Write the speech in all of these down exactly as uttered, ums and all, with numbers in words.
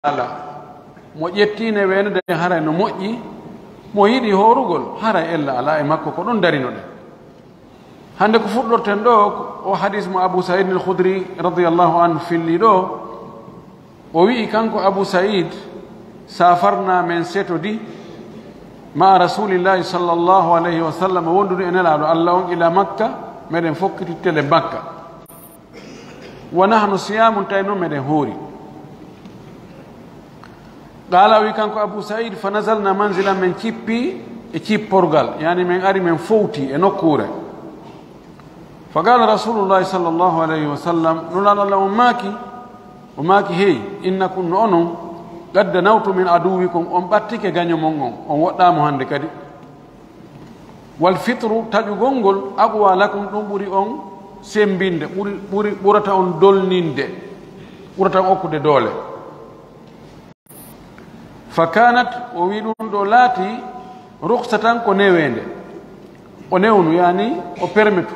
alaa. Mo ƴettii newende haray no moƴƴi, mo yiɗi hoorugol haray ella alaa e makko, ko ɗon darinoɗen. Hannde ko fuɗɗorten ɗo, o hadis mo Abu Saïd al-Khudri radiyallahu anhu filli ɗo, o wi'i kanko Abu Saïd, safarna men setodi ma'a Rasulillahi sallallahu alayhi wa sallam, wondude e Nelaaɗo Allah on ila Makka, meɗen fokkiti tele Makka. Wa nahnu siyamun, tawi noon meɗen hoori. Qala, o wi kanko Abu Saïd, fa nazalna manzilan, men cippi e cipporgal, yani men ari men fowti e nokkuure. Fa qala Rasulullahi sallallahu alayhi wa sallam, Nulaaɗo Allah on maaki, o maaki, hey, innakum, no onon, qad danawtum min aduwikum, on ɓattike gaño mon on, on woɗɗaamo hannde kadi. Wal fitru, taƴugol ngol, aqwa lakum, ɗum ɓuri on semmbinde, ɓuri, ɓuri, ɓurata on dolninde, ɓurata on okkude doole. Fa kanat, o wi ɗum ɗo laati rukhsatan, ko neweende. O newnu, yani o permetu.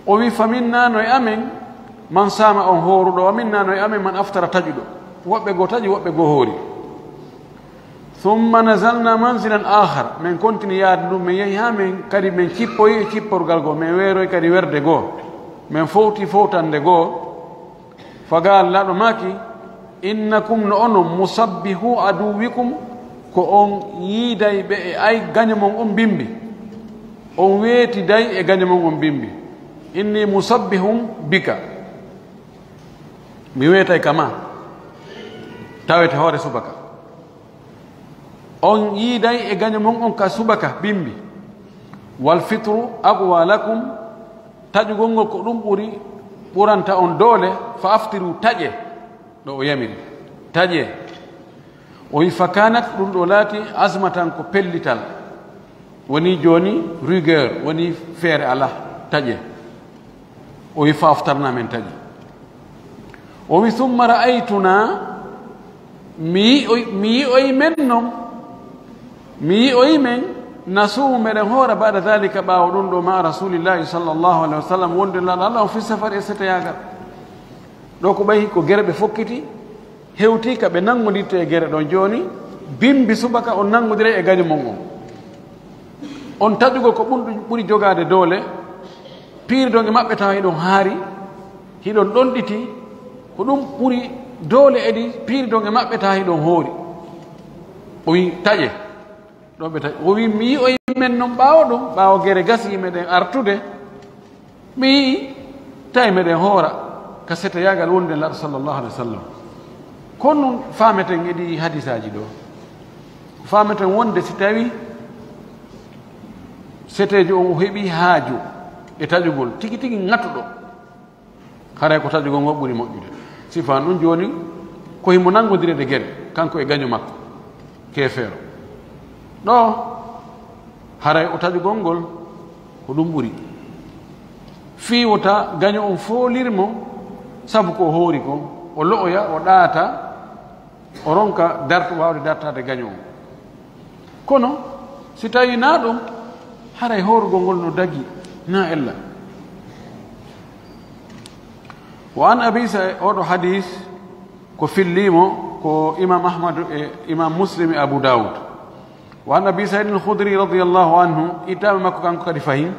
O wi, fa minna, no e amen, man sama, on hooruɗo, wa minna, no e amen, man aftara, taƴuɗo. Woɓɓe goo taƴi, woɓɓe goo hoori. Thumma nazalna manzilan akhar, men kontini yaade ndun, men yahi haa men kadi men cippoyi e cipporgal goo, men weeroyi kadi werde goo, men fowti fowtande goo. Fa qala, Nelaaɗo maaki, innakum, no onon, musabbihu aduwikum, ko on yiiday ɓe e ay gaño mon on bimbi. On weetiday e gaño mon on bimbi. Inni musabbihun bika. Mi weetay ka ma. Tawete hoore subaka. On yiiday e gaño mon on ka subaka bimbi. Wal fitru aqwa lakum, taƴugol ngol ko ɗum ɓuri, ɓuranta on doole, fa aftiru, taƴe, ɗo o yamiri, taƴe. O wi, fa kanat, ɗum ɗo laati, azmatan, ko pellital. Woni jooni rigueur, woni feere alaa, taƴe. O wi, fa aftarna, men taƴi. O wi, summa ra'aytuna, mi yi'oy, mi yi'oy men non, mi yi'oy men, nasumu, meɗen hoora, ba'da dhalika, ɓaawo ɗum ɗo, ma'a Rasulillahi sallallahu alayhi wa sallam, wonde Nelaaɗo Allah on fi safar e seteyaagal. Ɗo ko ɓay ko gere ɓe fokkiti, hewti ka ɓe nanngodirta e gere ɗon. Jooni, bimbi subaka on nanngodira e gaño mon on. On taƴugol ko ɓuri, ɓuri jogaade doole, piiridon e maɓɓe tawa hiɗon haari, hiɗon ɗonɗiti, ko ɗum ɓuri doole edi, piiridon e maɓɓe tawa hiɗon hoori. O wi, taƴe. Ɗo ɓe taƴi. O wi, mi yi'oy men non ɓaawo ɗum, ɓaawo gere gasii meɗen artude, mi yi'i tawi meɗen hoora ka seteyaagal wonde Nelaaɗo sallallahu alayhi wa sallam. Kono non faameten e ɗii hadisaaji ɗo, faameten wonde si tawi seteejo on o heɓi haaju e taƴugol tigi tigi ŋatuɗo, haray ko taƴugol ngol ɓuri moƴƴude. Sifaan ɗum jooni ko himo nanngondirede gere, kanko e gaño makko, keefeero. Ɗo, haray o taƴugol ngol ko ɗum ɓuri. Fii wota gaño on foolir mo, sabu ko o hoori kon, o lo'oya, o ɗaata, o ronka dart-, waawde dartaade gaño on. Kono, si tawii naa ɗum, haray hoorugol ngol no dagi, naa ella. Wa an Abi Sa-, oɗo hadis ko fillii mo ko Imam Ahmad e Imam Muslim e Abu Dawud. Wa an Abi Saïd al-Khudri radiyallahu anhu, ittaaɓe makko kanko kadi fahin.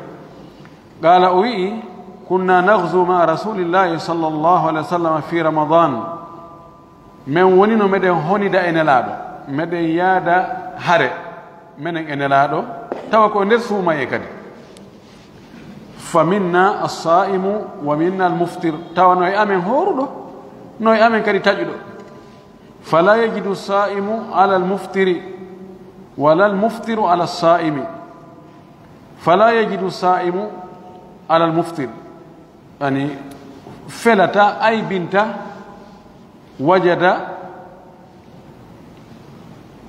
Qala, o wi'i, kunna naghzu ma'a Rasulillahi sallallahu alayhi wa sallam fi Ramadan. Men wonino meɗen honida e Nelaaɗo, meɗen yaada hare, menen e Nelaaɗo, tawa ko e nder suumayee kadi. Fa minna as-sa'imu wa minna al-muftir, tawa no e amen hooruɗo, no e amen kadi taƴuɗo. Fala yajidu as-sa'imu ala al-muftiri, wala al-muftiru ala as-sa'imi. Fala yajidu as-sa'imu ala al-muftir. Yani, felata, aybinta, wajada,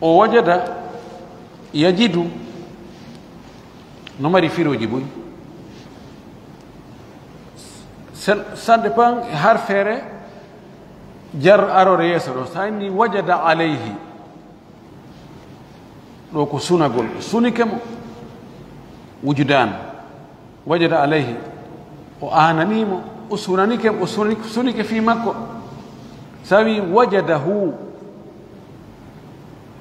o wajada, yajidu, no mari firooji buy. Sel-, ça dépend har feere jar aroore yeeso ɗo. So a inni wajada alayhi, ɗo ko sunagol, sunike mo, wujudan. Wajada alayhi, o aananii mo, o sunanike mo, o suni-, sunike fii makko. Sawi wajadahu,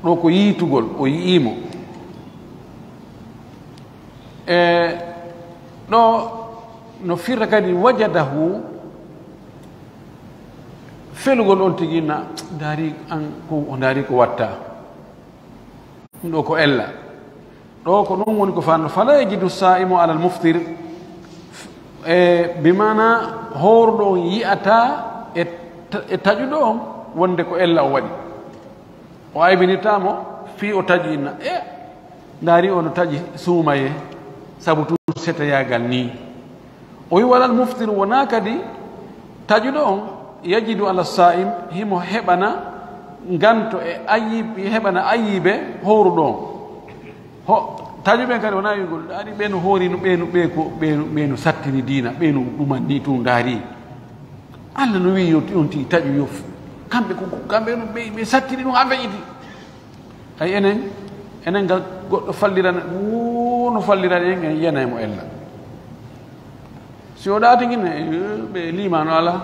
ɗo ko yiitugol, o yi'imo. E ɗo no firra kadi wajadahu, felugol on tigi na ndaari an ko, o ndaari ko watta. Ɗum ɗo ko ella. Ɗo ko ɗum woni ko fanno. Fala yajidu saimu alal muftir. E bi mana howruɗo on yi'ata e, e taƴuɗo on wonde ko ella o waɗi. O aybinirtaa mo fii o taƴi inna. E ndaari o no taƴi suumaye sabu tun seteyaagal nii. O wi walal muftir wonaa kadi taƴuɗo on yajidu ala sa'im himo heɓana nganto e ayyib, heɓana ayyibe howruɗo on. Ho, taƴuɓe kadi wonaa wi'gol, "Ndaari ɓe no hoori no, ɓe no, ɓe ko, ɓe no, ɓe no sattini diina, ɓe no ɗuman ni tun ndaari." Allah no wi'i yo on tigi taƴu yo f-, kamɓe ko, ko, kamɓe no ɓe, ɓe sattini ɗum haa feƴƴiti. Ay enen, enen ngal goɗɗo fallirana, wuu no fallirani en, en yi'anay mo ella. Si o ɗaatinkin ne, eh, ɓe liimaano alaa,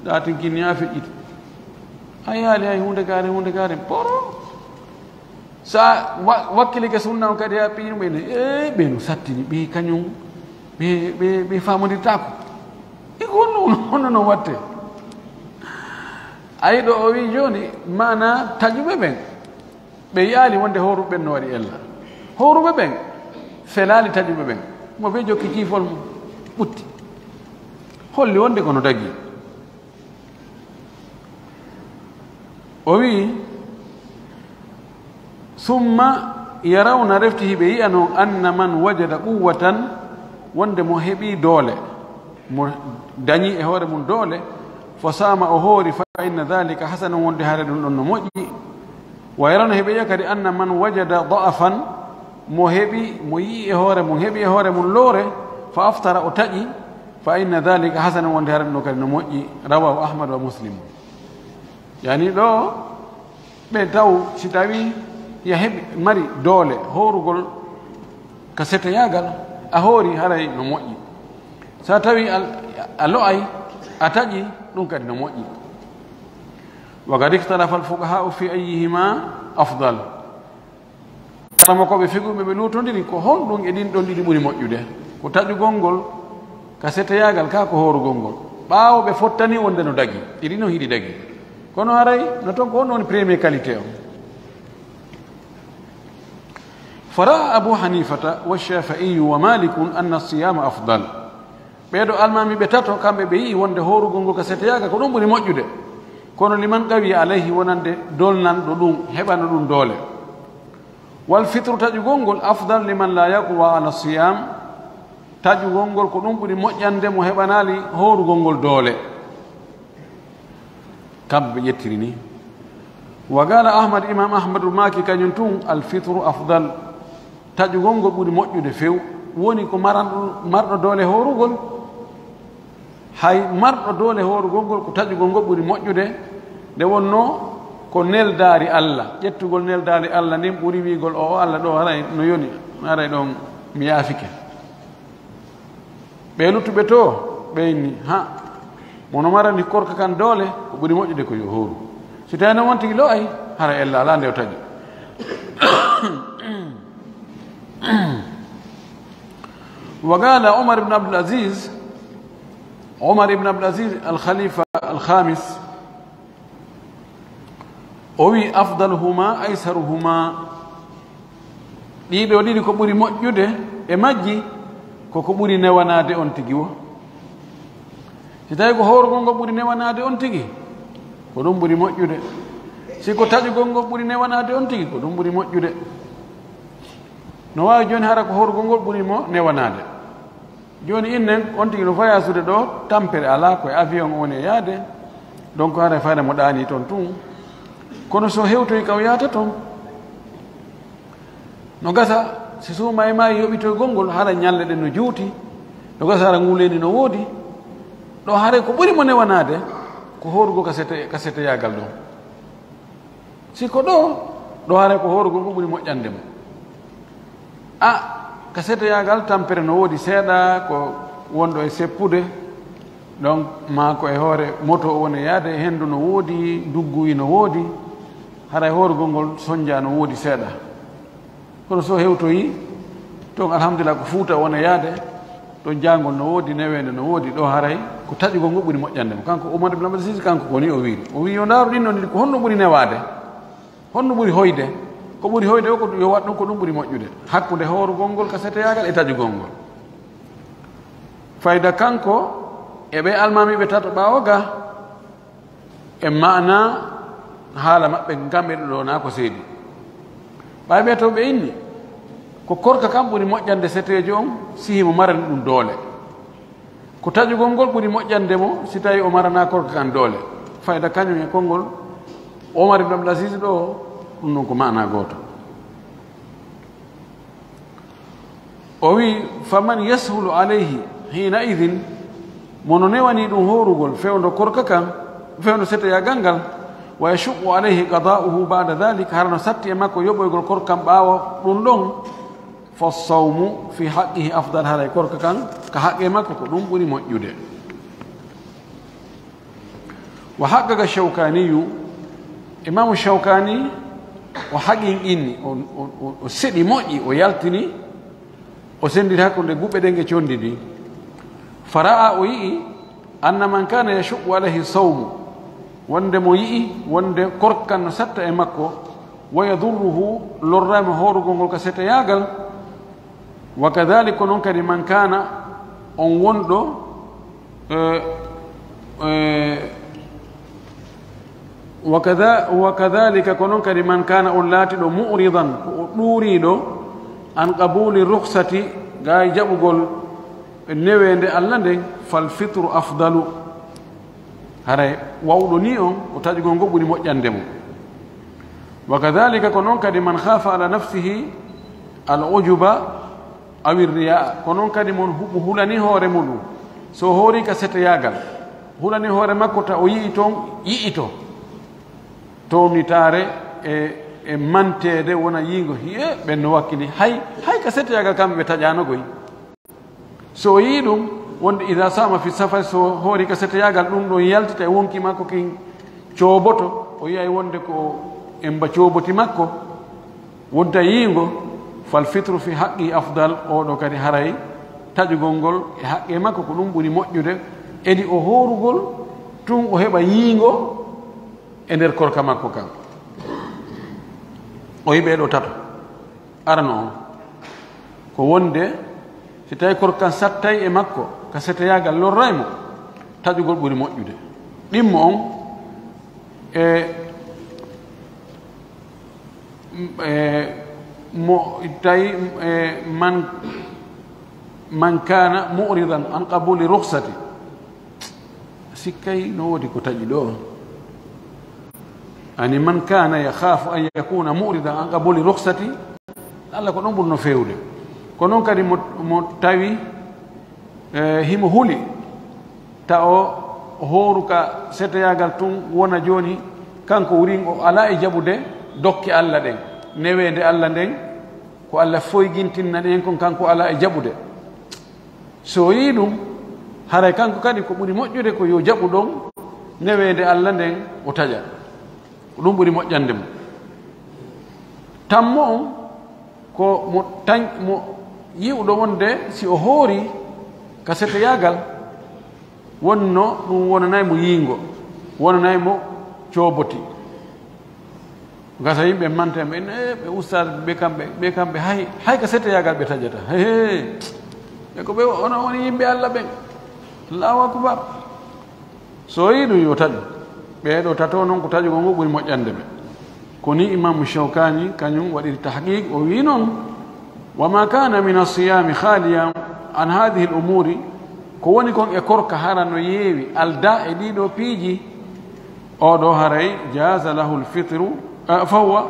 ɗaatinkin ni haa feƴƴiti. A yaali hay huunde kaari, huunde kaari, poro. Sa wa-, wakkilike sunna on kadi haa piiji mum ene, eh, ɓe no sattini, ɓe kañum, ɓe, ɓe, ɓe faamondirtaako. E ko honno, honno non watte? Ay ɗo o wi jooni, maana taƴuɓe ɓen, ɓe yi'aali wonde howruɓe ɓen no waɗi ella. Howruɓe ɓen felaali taƴuɓe ɓen. Mo ɓe jokki kiifol mum, ɓutti. Holli wonde kono dagi. O wi'i, "Summa yarawna," refti hiɓe yi'a non, "anna man wajada quwwatan," wonde mo heɓi doole, mo dañi e hoore mum doole, "fa saama o hoori, fa inna dhalika hasanun," wonde haare ɗum ɗon no moƴƴi. "Wa yarawna," heɓe yi'a kadi, "anna man wajada da'afan," mo heɓi, mo yi'i e hoore mum, heɓi e hoore mum loore, "fa aftara," o taƴi, "fa inna dhalika hasanun," wonde haare ɗum ɗon kadi no moƴƴi. Rawahu Ahmad wa Muslim. Yani ɗo ɓe taw si tawi ya heɓi, mari doole hoorugol ka seteyaagal, a hoori haray no moƴƴi. Sa tawi a, a lo'ay, a taƴi, ɗum kadi no moƴƴi. Wa qad ikhtalafa al-fuqaha'u fi ayyihima afdal. Karamokooɓe fiqhu ɓe, ɓe luutondiri ko honɗum e ɗin ɗon ɗiɗi ɓuri moƴƴude, ko taƴugol ngol ka seteyaagal ka ko hoorugol ngol, ɓaawo ɓe fottani wonde no dagi, ɗiɗi non hiɗi dagi. Kono haray no ton ko honɗum woni premier qualité on? Fara'a Abu Hanifata wa Shafi'i wa Malikun anna siyama afdal. Ɓee ɗo almaami ɓe tato, kamɓe ɓe yi'i wonde hoorugol ngol ka seteyaagal ko ɗum ɓuri moƴƴude. Kono liman qawiya alayhi, wonande dolnanɗo ɗum, heɓano ɗum doole. Wal fitru, taƴugol ngol, afdal liman la yaqwa ala siyam, taƴugol ngol ko ɗum ɓuri moƴƴande mo heɓanaali hoorugol ngol doole. Kamɓe ɓe ƴettiri ni. Wa qala Ahmad, Imam Ahmadu maaki kañum tun, al fitru afdal, taƴugol ngol ɓuri moƴƴude few, woni ko maranɗo, marɗo doole hoorugol. Hay marɗo doole hoorugol ngol ko taƴugol ngol ɓuri moƴƴude, nde wonnoo ko neldaari Allah, ƴettugol neldaari Allah ndin ɓuri wi'gol, "O, o Allah ɗo haray no yoni, haray ɗon mi yaafike." Ɓe luttuɓe to, ɓe inni, "Ha, mo no marani korka kan doole, ko ɓuri moƴƴude ko yo hooru. Si tawi no wonti lo'ay, hara ella alaa nde o taƴi." Wa qala Umar ibn Abdul Aziz, Umar ibn Abdul Aziz, al khalifa al khamis, o wi, "Afdaluhuma aysaruhuma." Ɗiɗo ɗiɗi ko ɓuri moƴƴude e majji ko ko ɓuri newanaade on tigi wo. Si tawi ko hoorugol ngol ɓuri newanaade on tigi, ko ɗum ɓuri moƴƴude. Si ko taƴugol ngol ɓuri newanaade on tigi, ko ɗum ɓuri moƴƴude. No waawi jooni hara ko hoorugol ngol ɓuri mo newanaade. Jooni innen, on tigi no faya suude ɗo, tampere alaa, ko e avion o woni e yaade. Donc, hara fayda mo ɗaani toon tun. Kono so hewtoyi ka o yahata toon, no gasa, si suuma e maayi yoɓitoygol ngol, hara ñalɗe ɗen no juuti, no gasa hara nguleeni no woodi. Ɗo hara ko ɓuri mo newanaade, ko hoorugol ka sete-, ka seteyaagal ɗon. Si ko ɗo, ɗo hara ko hoorugol ko ɓuri moƴƴande mo. A, ka seteyaagal tampere no woodi seeɗa, ko wonɗo e seppude. Donc, maa ko e hoore moto o woni yaade, e henndu no woodi, ndugguwi no woodi, haray hoorugol ngol sonnja no woodi seeɗa. Kono so hewtoyi, toon alhamdulillah ko Fuuta o woni yaade, ɗo jaangol no woodi, neweende no woodi, ɗo haray ko taƴugol ngol ɓuri moƴƴande mo. Kanko Umar ibn Abdul Aziz, kanko ko ni o wiiri. O wii, "Yo ndaaru ɗin ɗon ɗiɗi, ko honno ɓuri newaade? Honno ɓuri hoyde?" Ko ɓuri hoyde o, ko yo waɗ ɗum, ko ɗum ɓuri moƴƴude. Hakkunde hoorugol ngol ka seteyaagal e taƴugol ngol. Fayda kanko e ɓe almaamiiɓe tato ɓaawo ga, e maana haala maɓɓe ngamɓe ɗo ɗo naa ko seedi. Ɓay ɓe to ɓe inni, ko korka kan ɓuri moƴƴande seteejo on, si himo marani ɗum doole. Ko taƴugol ngol ɓuri moƴƴande mo, si tawi o marana korka kan doole. Fayda kañum e konngol Omar ibn Abdul Aziz ɗo, ɗum ɗon ko maana gooto. O wi, "Faman yashulu alayhi hina idhin," mo no newani ɗum hoorugol fewndo korka kan, fewndo seteyaagal ngal, "wa yashuqqu alayhi qada'uhu ba'da dhalik," hara no satti e makko yoɓoygol korka kan ɓaawo ɗum ɗon, "fa sawmu fi haqqihi afdal," haray korka kan ka haqqe makko ko ɗum ɓuri moƴƴude. Wa haqqaqa Shawkaniyu, Imaamu Shawkani o haqiqini, o, o, o, o seɗi moƴƴi, o yaltini, o senndiri hakkunde guɓɓe ɗen e conndi ndi. Fara'a, o yi'i, anna man kana yashuqqu alayhi sawmu, wonde mo yi'i wonde korka kan no satta e makko, wa yadurruhu, lorra mo hoorugol ngol ka seteyaagal, wa kadhalik, ko non kadi man kana on wonɗo, eh, eh, wa kadha-, wa kadhalika, ko non kadi man kana on laatiɗo mu'ridan, ko o ɗuuriɗo, an qabuli rukhsati, ga e jaɓugol neweende Allah nden, fal fitru afdalu. Haray wawɗo ni on, ko taƴugol ngol ɓuri moƴƴande mo. Wa kadhalika, ko non kadi man khafa ala nafsihi al ujuba awi riya'a, ko non kadi mon hu-, mo hulani hoore muɗum. So hoori ka seteyaagal, hulani hoore makko ta o yi'i toon, yi'i to. Townitaare e, e manteede wona yiingo, hi'e, ɓen no wakkili. Hay, hay ka seteyaagal kamɓe ɓe taƴaano goy. So o yi'i ɗum, wonde idha sama fi safar, so hoori ka seteyaagal, ɗum ɗon yaltita e wonki makko kin cooboto, o yi'ay wonde ko emba cooboti makko, wonta yiingo, fal fitru fi haqqi afdal, oɗo kadi haray taƴugol ngol e haqqe makko ko ɗum ɓuri moƴƴude, edi o hoorugol tun o heɓa yiingo e nder korka makko kan. O yi'i ɓee ɗo tato. Arano on ko wonde, si tawi korka kan sattay e makko, ka seteyaagal lorray mo, taƴugol ɓuri moƴƴude. Ɗimmo on, e, e, mo tawi, e, man, man kana mu'ridan an qabuli rukhsati. Sikkay no woodi ko taƴi ɗo. Ani man kana yakhafu an yakuna mu'ridan an qabuli rukhsati. Allah ko ɗon ɓurno feewde. Ko non kadi mo, mo tawi, eh, himo huli. Ta o hooru ka seteyaagal tun wona jooni, kanko wurin o alaa e jaɓude dokke Allah ɗen, neweende Allah nden, ko Allah foygintinna ɗen kon, kanko alaa e jaɓude. So o yi'i ɗum, haray kanko kadi ko ɓuri moƴƴude ko yo jaɓu ɗon neweende Allah nden o taƴa. Ko ɗum ɓuri moƴƴande mo. Tammo on ko mo tañ-, mo yi'uɗo wonde si o hoori ka seteyaagal, wonno ɗum wonanay mo yiingo, wonanay mo cooboti. Gasa yimɓe manta, ɓe, eh, ɓe ustaas, ɓe kamɓe, ɓe kamɓe, hay, hay ka seteyaagal ɓe taƴata. Hey, hey. Ɓe ko ɓe, ono, on yimɓe Allah ɓen. Allahu akbar. So o yi'i ɗum, yo taƴu. Ɓee ɗo tato non ko taƴugol ngo ɓuri moƴƴande ɓe. Ko ni Imaamu Shawkani kañum waɗiri tahqiq, o wi'i non, "Wa ma kana min as-siyami khaliyan an hadhihi al-umuri," ko woni kon e korka hara no yeewi alda e ɗiɗo piiji, oɗo haray jaza lahu al-fitru, eh, fa huwa,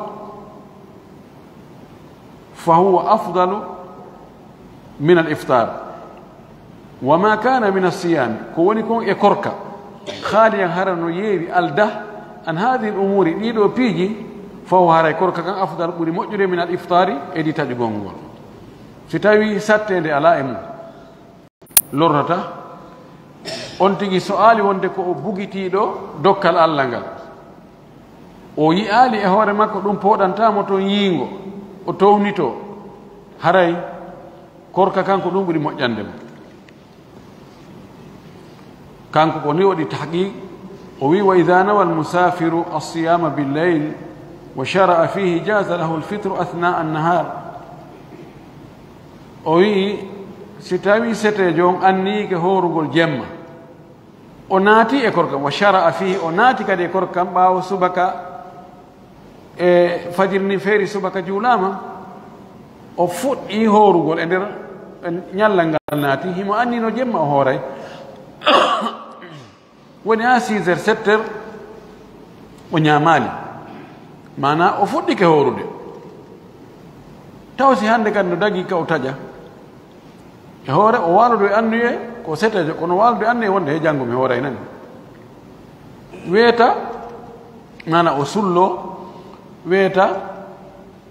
fa huwa afdalu min al-iftar. Wa ma kana min as-siyami, ko woni kon e korka, khaliyan hara no yeewi alda, an hadhihi al-umuri, ɗiɗo piiji, fa huwa, haray korka kan afdal ɓuri moƴƴude min al-iftari, e di taƴugol ngol. Si tawi satteende alaa e mum, lorrata, On tigi so aali wonde ko o bugitiiɗo dokkal Alla ngal, o yi'aali e hoore makko ɗum pooɗantaa mo toon yiingo, o townitoo, haray korka kanko ɗum ɓuri moƴƴande mo. Kanko ko ni waɗi tahqiq, o wi: "Wa idha nawa al-musafiru as-siyama bil-layl wa shara'a fihi jaza lahu al-fitru athna an-nahar." O wi, si tawi seteejo on anniike hoorugol jemma, o naati e korkam, wa shara'a fihi, o naati kadi e korkam ɓaawo subaka, e fajiri ni feeri subaka juulaama, o fuɗɗi hoorugol e nder ñallal ngal naati, himo annino jemma o hooray. Woni haa six heures, sept heures, o ñaamaali. Maanaa o fuɗɗike hoorude. Taw si hannde kadi no dagii ka o taƴa. E hoore o waalodo e anniye ko seteejo, kono waalodo e anniye wonde he janngo mi hooray nani. Weeta, maanaa o sullo, weeta,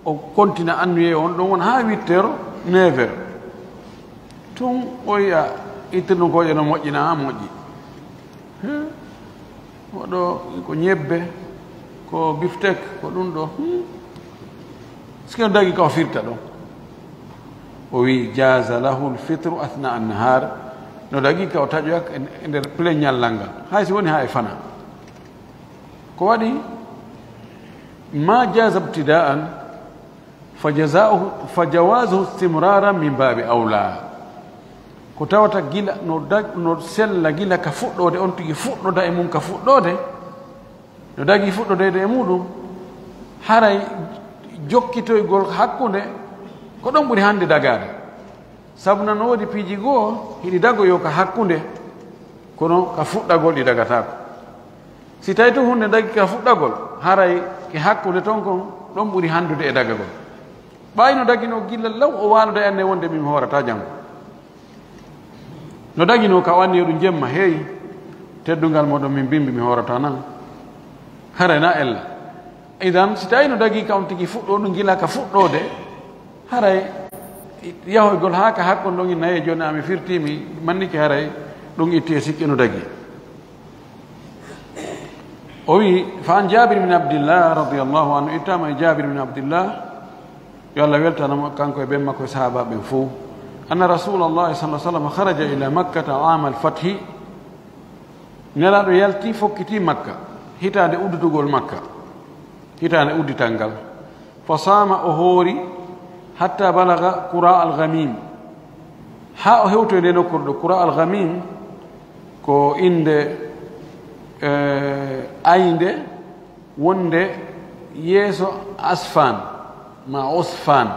o kontina anniye on, ɗon won haa huit heures, neuf heures. Tun o yi'a ittirɗum kooƴe no moƴƴina, haa moƴƴi. He? Oɗo ko ñebbe, ko biftek, ko ɗum ɗo. Hmm. Est-ce que no dagi ka o firta ɗon? O wi, "Jaza lahu al-fitru athna an-nahar." No dagi ka o taƴoya e, e nder plein ñallal ngal. Hay si woni haa e fana. Ko waɗi, ma jaza ibtida'an, fa jaza'uhu, fa jawazuhu istimraran min babi awla. Ko tawata gila no dag-, no sella gila ka fuɗɗoode, on tigi fuɗɗoda e mum ka fuɗɗoode, no dagi fuɗɗodeede e muɗum, haray jokkitoygol hakkunde ko ɗon ɓuri hannde dagaade. Sabu na no woodi piiji goo hiɗi dagoyoo ka hakkunde, kono ka fuɗɗagol ɗi dagataako. Si tawi tun huunde dagi ka fuɗɗagol, haray ke hakkunde ton kon, ɗon ɓuri hanndude e dagagol. Ɓay no daginoo gilla law o waaloda e anne wonde min mi hoorata janngo. No daginoo ka o anniyo ɗum jemma, hey, teddungal mooɗon min bimbi mi hoorata nan. Haray na ella. Idan, si tawi no dagi ka on tigi fuɗɗo ɗum gila ka fuɗɗoode, haray yahoygol haa ka hakkon ɗon inna, hey, jooni ami firti mi mannike, haray ɗum itti e sikki no dagi. O wi, fa an Jabir bin Abdillah radiyallahu anhu, ittama e Jabir bin Abdillah, yo Allah weltanamo kanko e ben makko e sahaba ɓen fof, anna Rasulullah sallallahu alaihi wasallam kharaja ila Makkata amal fathi, Nelaaɗo yalti fokkiti Makka, hitaande udditugol Makka, hitaande uddital ngal. Fa saama, o hoori, hatta balaga Qura al-Ghamim, haa o hewtoyi nde nokkuure ɗo. Qura al-Ghamim ko innde, eh, aynde wonde yeeso Asfan, ma Osfan.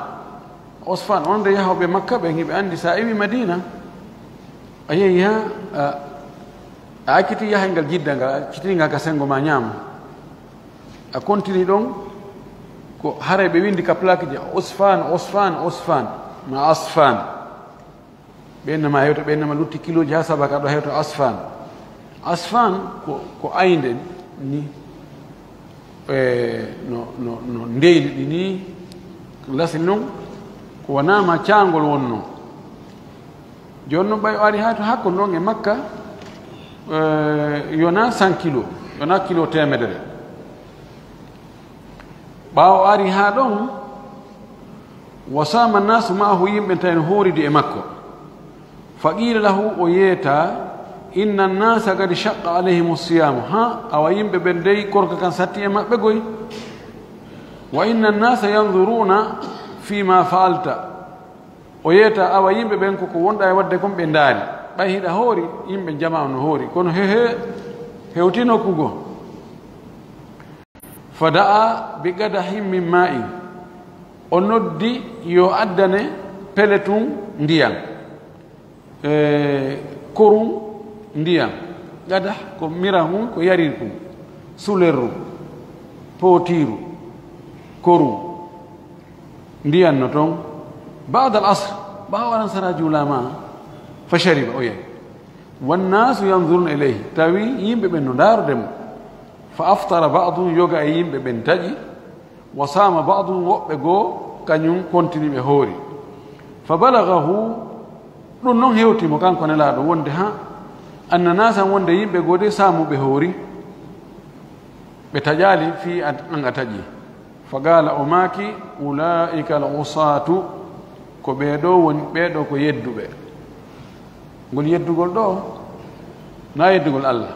Osfan, on nde yahooɓe Makka ɓen, hiɓe anndi sa iwi Madina, a yehi haa, a, a acciti yahay ngal Jidda ngal, a acciti ngal ka senngo ma ñaamo. A continue ɗon, ko haray ɓe winndi ka plaque ji, Osfan, Osfan, Osfan, ma Asfan. Ɓe innama hewta, ɓe innama lutti kilooji haa saba ka ɗo hewta Asfan. Asfan ko, ko aynde ni, e, no, no, no ndeyli ɗi ni, lasi non, ko wonaa ma caangol wonnoo. Jooni non ɓay o ari haa to hakko non e Makka, e, yona cent kilo, yona kilo teemedere. Ɓaawo o ari haa ɗon, wa saama naasu ma'ahu, yimɓe tawi no hooridi e makko. Fa qiila lahu, o yeeta, inna nnaasa qad shaqqa alayhimu siyaamu. Ha, awa yimɓe ɓen dey korka kan satti e maɓɓe goy. Wa inna nnaasa yanzuruuna fii ma fa'alta. O yeeta, awa yimɓe ɓen ko ko wonɗa e waɗde kon ɓe ndaari. Ɓay hiɗa hoori, yimɓe jamaa on no hoori. Kono he, he, hewti nokku goo. Fa da'a bi qadahin min ma'in. O noddi yo addane pele tun ndiyan. E, korum ndiyan. Qadah ko mirahun, ko yarirkun. Sulerru, pootiiru, korum. Ndiyan no ton. Ba'da al-asr, ɓaawo alasara juulaama, fa shariba, o yari. Wan naasu yanzuruna ilayhi, tawi yimɓe ɓen no ndaarude mo. Fa aftara ba'duhum, yoga e yimɓe ɓen taƴi. Wa saama ba'duhum, woɓɓe goo kañum kontini ɓe hoori. Fa balagahu, ɗum non hewti mo kanko Nelaaɗo wonde ha Anna nasan, wonde yimɓe goo de saamu ɓe hoori, ɓe taƴaali fii an, an a taƴi. Fa qaala, o maaki, ulaa'ika al usaatu, ko ɓee ɗoo woni, ɓee ɗoo ko yedduɓe. Ngol yeddugol ɗoo, na yeddugol Allah.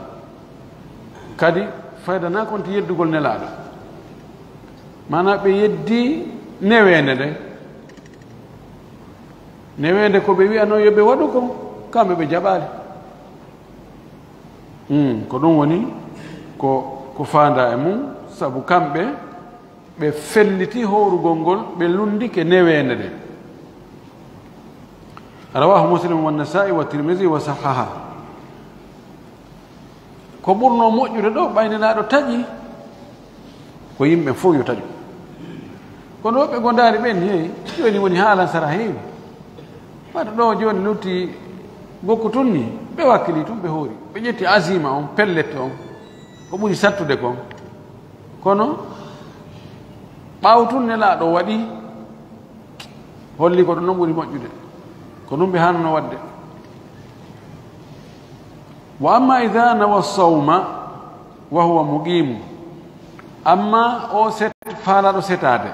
Kadi, fayda na konti yeddugol Nelaaɗo. Maanaa ɓe yeddi neweende nde. Neweende ko ɓe wi'anoo yo ɓe waɗu kon, kamɓe ɓe jaɓaali. Hmm, ko ɗum woni ko, ko faandaa e mum, sabu kamɓe ɓe felliti hoorugol ngol, ɓe lunndike neweende nde. Rawaahu Muslim wa Nasaa'i wa Tirmizi wa sahhaha. Ko ɓurnoo moƴƴude ɗoo, ɓay Nelaaɗo taƴi, ko yimɓe fof yo taƴu. Kono woɓɓe gondaari ɓen, hey, jooni woni haalan sara heewi. Wata ɗoo jooni lutti gokku tun ni, ɓe wakkili tun, ɓe hoori. Ɓe ƴetti azima on, pellet on, ko ɓuri sattude kon. Kono ɓaawo tun Nelaaɗo waɗi, holli ko ɗum ɗon ɓuri moƴƴude. Ko ɗum ɓe haanunoo waɗde. Wa amma idha nawa sawma wa huwa muqimu. Amma o set-, faalaaɗo setaade,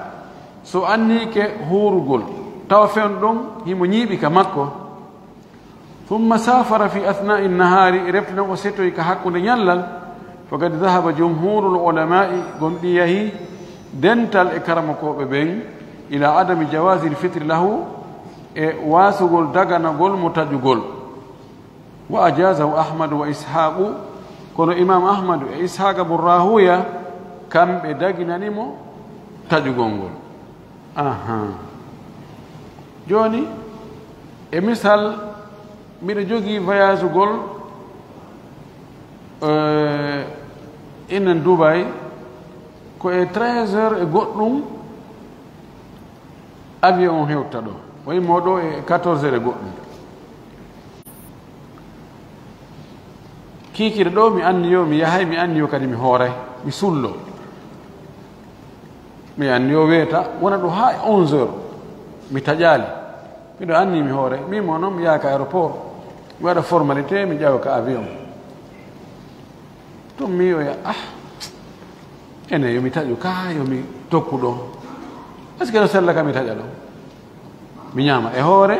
so anniike hoorugol, tawa fewndo ɗon himo ñiiɓi ka makko, thumma safara fi athna'i nahari, refti non o setoyi ka hakkunde ñallal, faqad dhahaba jumhurul ulama'i, gomɗi yahi dental e karamokooɓe ɓen, ila adami jawazil fitri lahu, e waasugol daganagol mo taƴugol. Wa ajazahu Ahmadu wa Ishaqu, kono Imam Ahmadu e Ishaqa bun Rahuya, kamɓe daginani mo taƴugol ngol. Aha. Jooni, e misal, miɗo jogii voyage-ugol, eh, innen Dubai, ko e treize heures e goɗɗum, avion on hewta ɗo. O immoo ɗo e quatorze heures e goɗɗum. Kiikiiɗe ɗo mi anniyo, mi yahay, mi anniyo kadi mi hooray, mi sullo. Mi anniyo weeta, wona ɗo haa e onze heures. Mi taƴaali. Miɗo anni mi hooray. Min mo noon mi yaha ka aéroport. Mi waɗa formalité, mi ƴawa ka avion. Tun mi wi'a, ah, ene yo mi taƴu ka, yo mi tokku ɗo. Est-ce que no sella ka mi taƴa ɗo? Mi ñaama e hoore.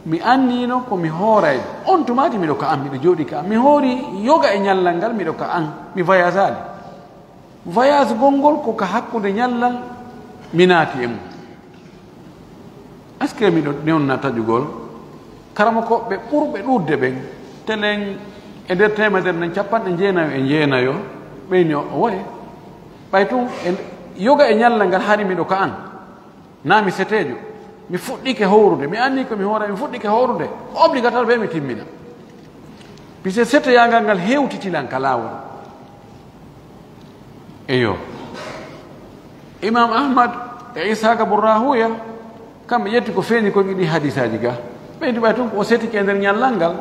Mi anniino ko mi hooray. On tumaati miɗo ka an, miɗo jooɗi ka an. Mi hoori yoga e ñallal ngal miɗo ka an. Mi voyageaali. Voyage gongol ko ka hakkunde ñallal mi naati e mum. Est-ce que miɗo newna taƴugol? Karamokooɓe ɓurɓe ɗuuɗde ɓen, telen e nder teemedere nden capanɗe jeenayo e jeenayo, ɓeyni o, o wayi. Ɓay tun e yoga e ñallal ngal hari miɗo ka an. Naa mi seteejo. Mi fuɗɗike hoorude. Mi anni ko mi hoora, mi fuɗɗike hoorude. Ko obligatoire ɓe mi timmina. Puisque setoyaangal ngal hewtiti lan ka laawol. Eyo. Imam Ahmad e Isaaqa bun Rahuya, kamɓe ƴetti ko feeñi ko ɗi hadisaaji ga. Ɓeydi ɓay tun ko o setike e nder ñallal ngal.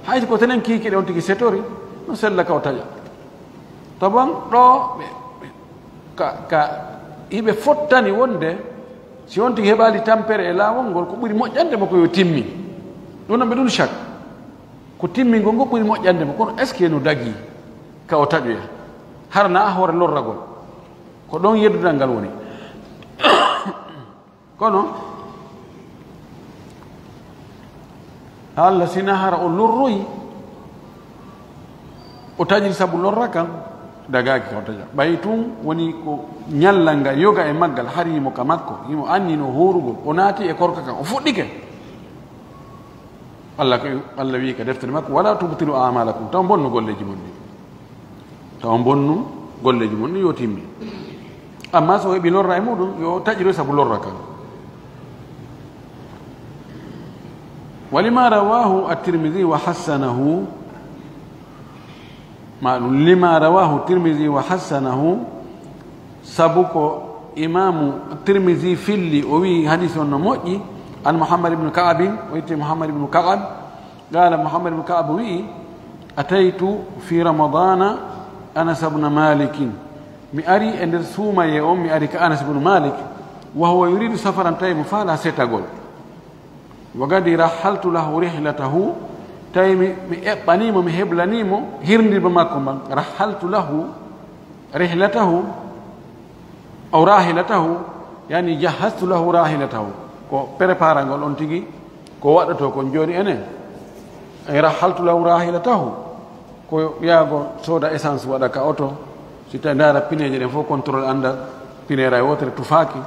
Hay si ko tenen kiikiiɗe on tigi setori, no sella ka o taƴa. Taban ɗo ɓe, ɓe, ka, ka, hiɓe fottani wonde si on tigi heɓaali tampere e laawol ngol, ko ɓuri moƴƴande mo ko yo timmin. Ɗum noon ɓe ɗum shak. Ko timmingol ngol ɓuri moƴƴande mo. Kono est-ce que no dagii ka o taƴoya? Hara na a hoore lorragol. Ko ɗon yeddudal ngal woni. Kono, Allah sina hara o lorroyi, o taƴiri sabu lorra kan, dagaaki ka o taƴa. Ɓay tun woni ko ñallal ngal yoga e maggal hari himo ka makko, himo anni no hoorugol, o naati e korka kan, o fuɗɗike. Allah ko, Allah wi'i ka deftere makko, "Wala tubtilu a'malakum," taw bonnu golleeji mon ɗin. Taw bonnu golleeji mon ɗin yo timmi. Amma so o heɓi lorra e muɗum, yo taƴiro sabu lorra kan. Wa lima rawahu at-Tirmidhi wa hassanahu, ma ɗum lima rawahu Tirmidhi wa hassanahu, sabu ko Imaamu Tirmidhi filli, o wi'i hadis on no moƴƴi, an Muhammad ibn Ka'abin, o itti Muhammad ibn Ka'ab, qala Muhammad ibn Ka'ab wi'i, "Ataytu fi Ramadana Anas ibn Malikin." Mi ari e nder suumaye on, mi ari ka Anas ibn Malik, wa huwa yuridu safaran, tawi mo faala setagol. Wa qad rahhaltu lahu rihlatahu, tawi mi, mi eɓɓanii mo, mi heblanii mo hirndirba makko mban, rahaltu lahu rihlatahu, aw rahilatahu, yani jahastu lahu rahilatahu. Ko préparangol on tigi, ko waɗɗotoo kon jooni enen. Ay rahaltu lahu rahilatahu, ko yaago sooda essence waɗa ka oto, si tawi ndaara pineeje ɗen fof contrôle annda, pineera e wootere tufaaki,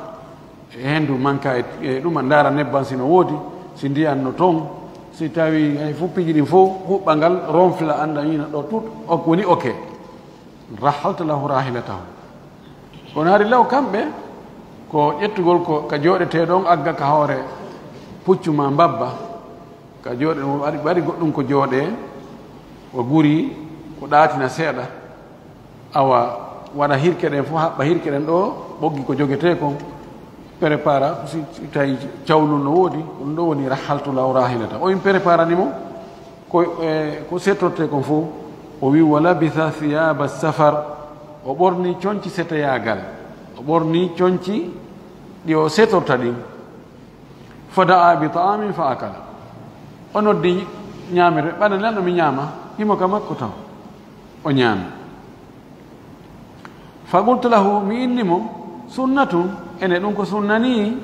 e henndu manka e, e ɗuma ndaara nebban si no woodi, si ndiyan no toon, si tawi hay fof piiji ɗin fof huɓɓa ngal ronfla annda yina ɗo tout, ok, woni ok. Rahalta lahu rahilatahu. Kono hari law kamɓe ko ƴettugol ko ka jooɗetee ɗon, agga ka hoore puccu ma mbabba, ka jooɗe ɗum waɗi, waɗi goɗɗum ko jooɗee, o guri ko ɗaatina seeɗa, awa waɗa hirke ɗen fof, haɓɓa hirke ɗen ɗo, ɓoggi ko jogetee kon, prépara, si, si tawi cawlun no woodi, ɗum ɗo woni rahaltu lahu rahilata. O in préparani mo, ko, e, ko setortee kon fof, o wi, "Wa labisa thiyaba safar," o ɓorni conci seteyaagal, o ɓorni conci ɗi o setorta ɗin. "Fa da'a bi ta'amin fa akala," o noddi ñaamirde, ɓana nan mi ñaama, himo ka makko taw, o ñaami. "Fa qultu lahu," mi inni mo, "Sunnatun, ene ɗum ko sunna ni,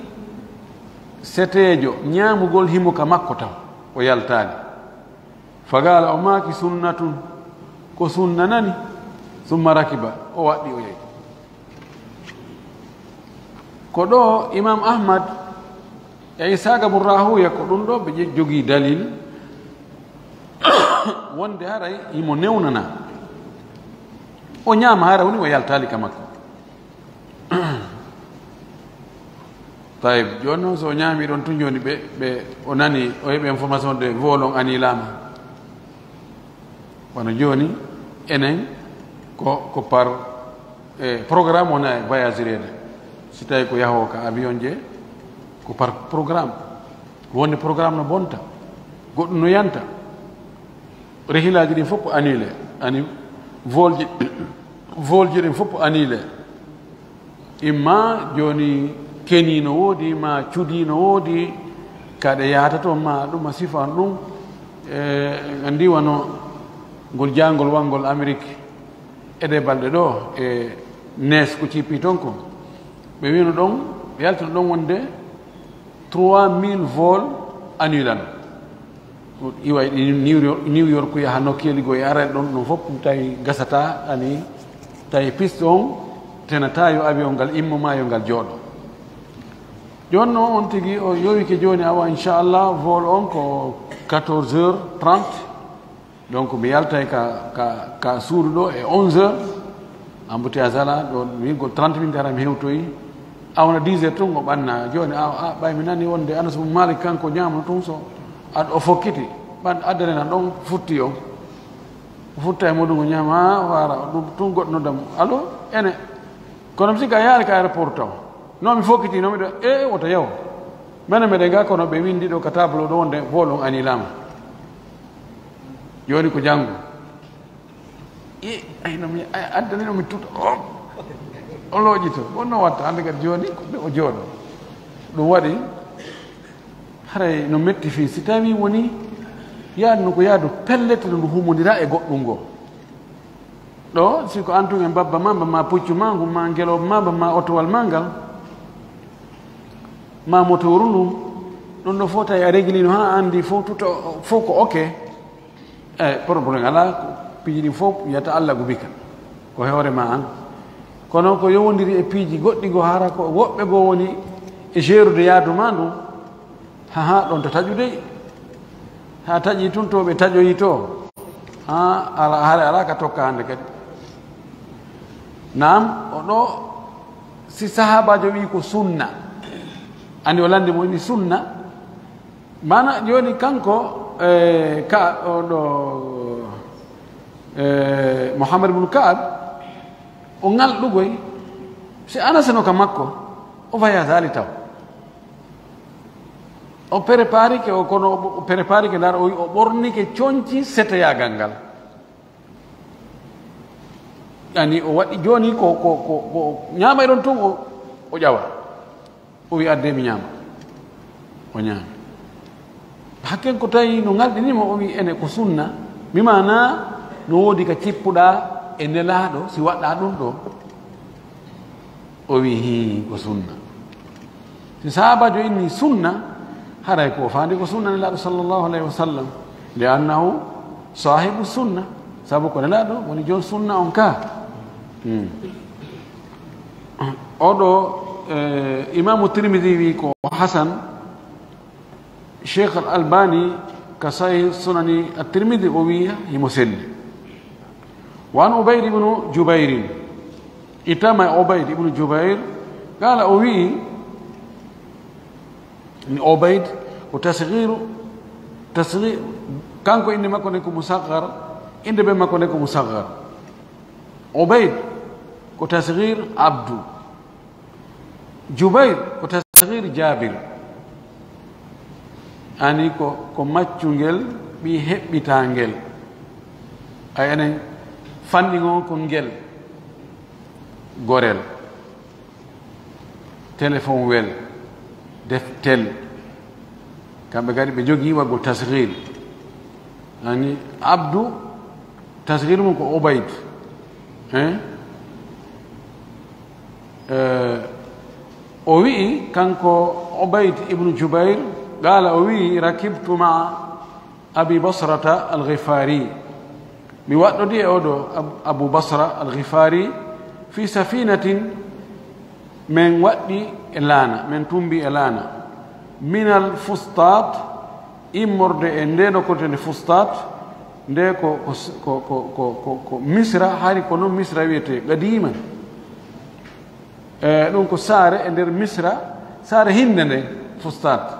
seteejo ñaamugol himo ka makko taw, o yaltaali." Fagala o maaki, "Sunnatun, ko sunna nani." Summa rakiba, o waɗɗi o yehi. Ko ɗo Imam Ahmad e Isaaka bun Rahuya, ko ɗum ɗo ɓe je-, jogii dalil wonde haray himo newnana. O ñaama hara woni o yaltaali ka makko. Tayib, jooni noon so o ñaami ɗon tun jooni ɓe, ɓe, o nani, o heɓi information de vol on annilaama. Wano jooni, enen ko, ko par, e, programme wona e voyagereede. Si tawi ko yahoo ka avion je, ko par programme. Wonde programme no bonta, goɗɗum no yanta. Rehilaaji ɗin fof ko annulé, ani vol ji, vol ji ɗin fof ko annulé. Imma jooni keni no woodi, ma cudi no woodi, kaɗe yahata toon, ma ɗum a sifan ɗum. E, en anndi wano ngol jaangol wangol Amérique, e ɗe balɗe ɗo, e nees ko cippi toon ko. Ɓe wino ɗon, ɓe yaltino ɗon wonde trois mille vol annulano. Iwa e New York, New York yaha nokkeeli goo e arani ɗon, ɗum fof tawi gasata, ani tawi piste on tenata yo avion ngal immo ma yo ngal jooɗo. Jooni noon on tigi o yowike jooni awa inchallah vol on ko quatorze heures trente. Donc mi yaltay ka, ka, ka suudu ɗo e onze heures. Embouteillage ala ɗo, mi ko trente minutes hara mi hewtoyi. Awna dix heures tun o ɓanna. Jooni a, a, ɓay mi nani wonde Anas bun Malik kanko ñaamno tun so ad-, o fokkiti. Ɓan addane na ɗon futti o. O futta e muɗum o ñaama, a, wara, ɗum tun goɗɗo noddam. Allo, ene. Kono mi sikka yaari ka aéroport taw. No mi fokkiti, no miɗo, e, wota yaw. Mene meɗen ga kono ɓe windi ɗo ka tableau ɗo wonde vol on annilaama. Jooni ko janngo. I, ay, no mi, ay, addani no mi tuta. O, o looƴi to. Wonno watta hannde kadi jooni, ko ɓe o jooɗo. Ɗum waɗi, haray no metti fii. Si tawi woni yaadu no ko yaadu pellet no ndu humondira e goɗɗum ngo. Ɗo, si ko an tun e mbabba ma, mbabba ma puccu ma ngu, ma ngelooba ma, mbabba ma otowal ma ngal, ma motooru ndu, ɗum ɗo fof tawi a réglino haa anndi fof tuta, fof ko ok. Eyi, problème alaa, ko piiji ɗin fof yiyata Allah gubika. Ko hoore ma an. Kono ko yowondiri e piiji goɗɗi goo, hara ko woɓɓe goo woni e gérude yaadu ma ndu. Ha, ha, ɗon to taƴude. Ha taƴi tun to ɓe taƴoyi to. Ha, ala, hare alaa ka tokka hannde kadi. Naam, o ɗo si sahaabaajo wi ko sunna. Anndi o lanndi mo ni sunna. Mana jooni kanko, eh, ka, o ɗo, eh, Muhammad ibn Ka'ab, o ŋalɗugoy, si Anas no ka makko, o voyage ali taw. O préparike o, kono o, o préparike ndar, o, o ɓornike conci seteyaagal ngal. Yani o waɗi jooni ko, ko, ko, ko ñaamay ɗon tun o, o ƴawa. O wi, "Adde mi ñaama." O ñaami. Hakken ko tawi no ngalɗini mo, o wi ene ko sunna. Mi maana no woodi ka cippuɗaa e Nelaaɗo si waɗɗaa ɗum ɗo? O wi hii ko sunna. Si sahaabaajo inni sunna, haray ko faandi ko sunna Nelaaɗo sallallahu alayhi wa sallam, li annahu saahibu sunna, sabu ko Nelaaɗo woni joon sunna on ka. Hmm. Oɗo, eh, Imaamu Tirmidi wi ko hasan. Cheikh Al Albani ka Sahih Sunani At Tirmidi o wi himo selli. Wa an Ubayd ibnu Jubayrin, itama Ubayd ibnu Jubayr, qala, o wi ni Ubayd ko tasghiru, tasghir, kanko inde makko nden ko musaghar, inde ben makko nden ko musaghar. Ubayd ko tasghir Abdu. Jubayr ko tasghir Jabir. Ani ko, ko maccungel, ɓi heɓɓitangel. Ay enen fanɗi ngon ko ngel, gorel, téléphone wel, deftel. Kamɓe kadi ɓe jogii waggol tasghir. Ani Abdu, tasghir mum ko Ubayd. Hein? Eh, o wi'i, kanko Ubayd ibnu Jubayr, qala, o wi'i, rakibtu ma'a Abi Basrata al-Ghifari. Mi waɗɗodi e oɗo Ab-, Abu Basra al-Ghifari fi safinatin, men waɗɗi e laana, men tumbi e laana. Minal Fustat, immorde e nde nokkuure Fustat, nde ko, ko, ko Misra, hari ko non Misra wiyete, qadiman. E, ɗum ko saare e nder Misra, saare hinde nde Fustat.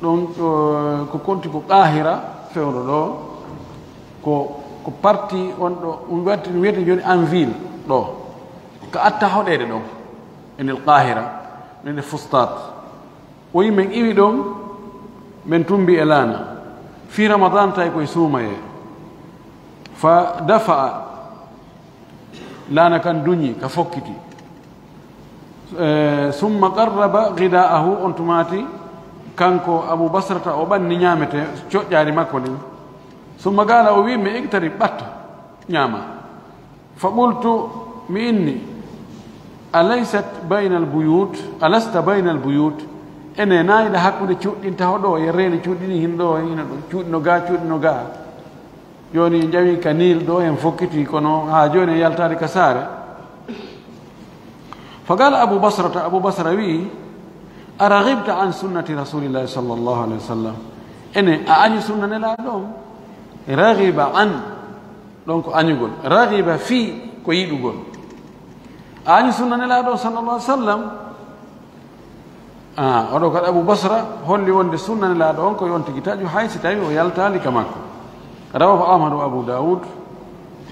Ɗum, ɗo, ko konti ko Qahira fewndo ɗo, ko, ko parti on ɗo, ɗum wiyete, ɗum wiyete jooni en ville ɗo. Ka atta hoɗeede ɗon, e nder Qahira, e nder Fustat. O wi men iwi ɗon, men tumbi e laana. Fii Ramadan tawi koye suumayee. Fa dafa'a, laana kan duñi, ka fokkiti. Eh, summa qarraba ghida'ahu, on tumaati, kanko Abu Basrata o ɓanni ñaamete, coƴƴaari makko ndin. Summa qala, o wi mi, iqtarib, ɓatta, ñaama. Fa qultu, mi inni, alaysat baynal buyut, alasta baynal buyut? Ene naayiɗa hakkunde cuuɗi ɗin taho ɗo, e reene cuuɗi ɗin hin ɗo, hino ɗo, cuuɗi no gaa, cuuɗi no gaa. Jooni en njawi ka Niil ɗo, en fokkiti, kono haa jooni en yaltaali ka saare. Fa qala Abu Basrata, Abu Basra wi'i, araghibta an sunnati Rasulillahi sallallahu alayhi wa sallam? Ene a añi sunna Nelaaɗo on? Raghiba an, ɗon ko añugol. Raghiba fi, ko yiɗugol. A añi sunna Nelaaɗo on sallallahu alayhi wa sallam? Ah, oɗo kadi Abu Basra holli wonde sunna Nelaaɗo on ko yo on tigi taƴu, hay si tawi o yaltaali ka makko. Rawahu Ahmad wa Abu Dawud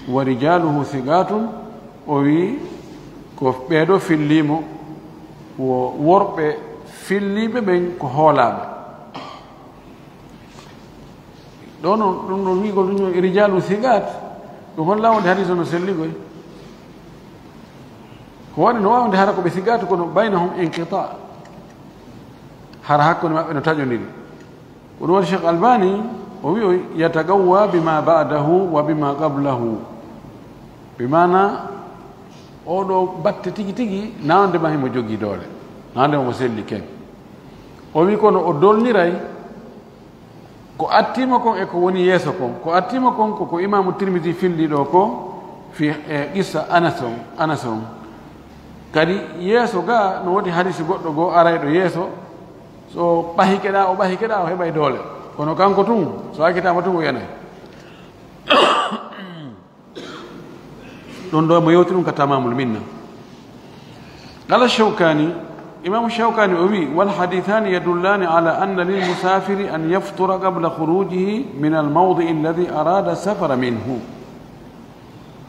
wa rijaluhu thiqatun. O wi ko ɓeeɗo filliimo, wo worɓe filliiɓe ɓen ko hoolaaɓe. Ɗo noon, ɗum ɗon wi'ugol ɗum yo rijalu siqat, ɗum holla wonde hadis o no selli koy. Ko waɗi no waawde hara ko ɓe siqat, kono baynahum inqita. Hara hakkunde maɓɓe no taƴondiri. Ko ɗum waɗi Cheikh Albani, o wi'i, o yataqawwa bima ba'dahu wa bima qablahu. Bi maana, oɗo batte tigi tigi, nawde ma himo jogii doole. Nawde ma mo selli ken. O wi'i kono o dolniray ko attiima kon e ko woni yeeso kon. Ko attiima kon ko, ko Imaamu Tirmidi filli ɗo ko fi, e qissa Anas on, Anas on. Kadi yeeso ga no woodi hadisi goɗɗo goo arayɗo yeeso. So ɓahike ɗa, o ɓahike ɗa, o heɓay doole. Kono kanko tun, so hakkitaama tun, o yanay. Ɗum ɗo mo yewti ɗum ka Tamamul Minna. Qala Shawkani, Imam Shawkani o wi, wal hadithani yadullani ala anna lil musafiri an yaftura qabla khurujihi min al mawdi'i alladhi arada safara minhu.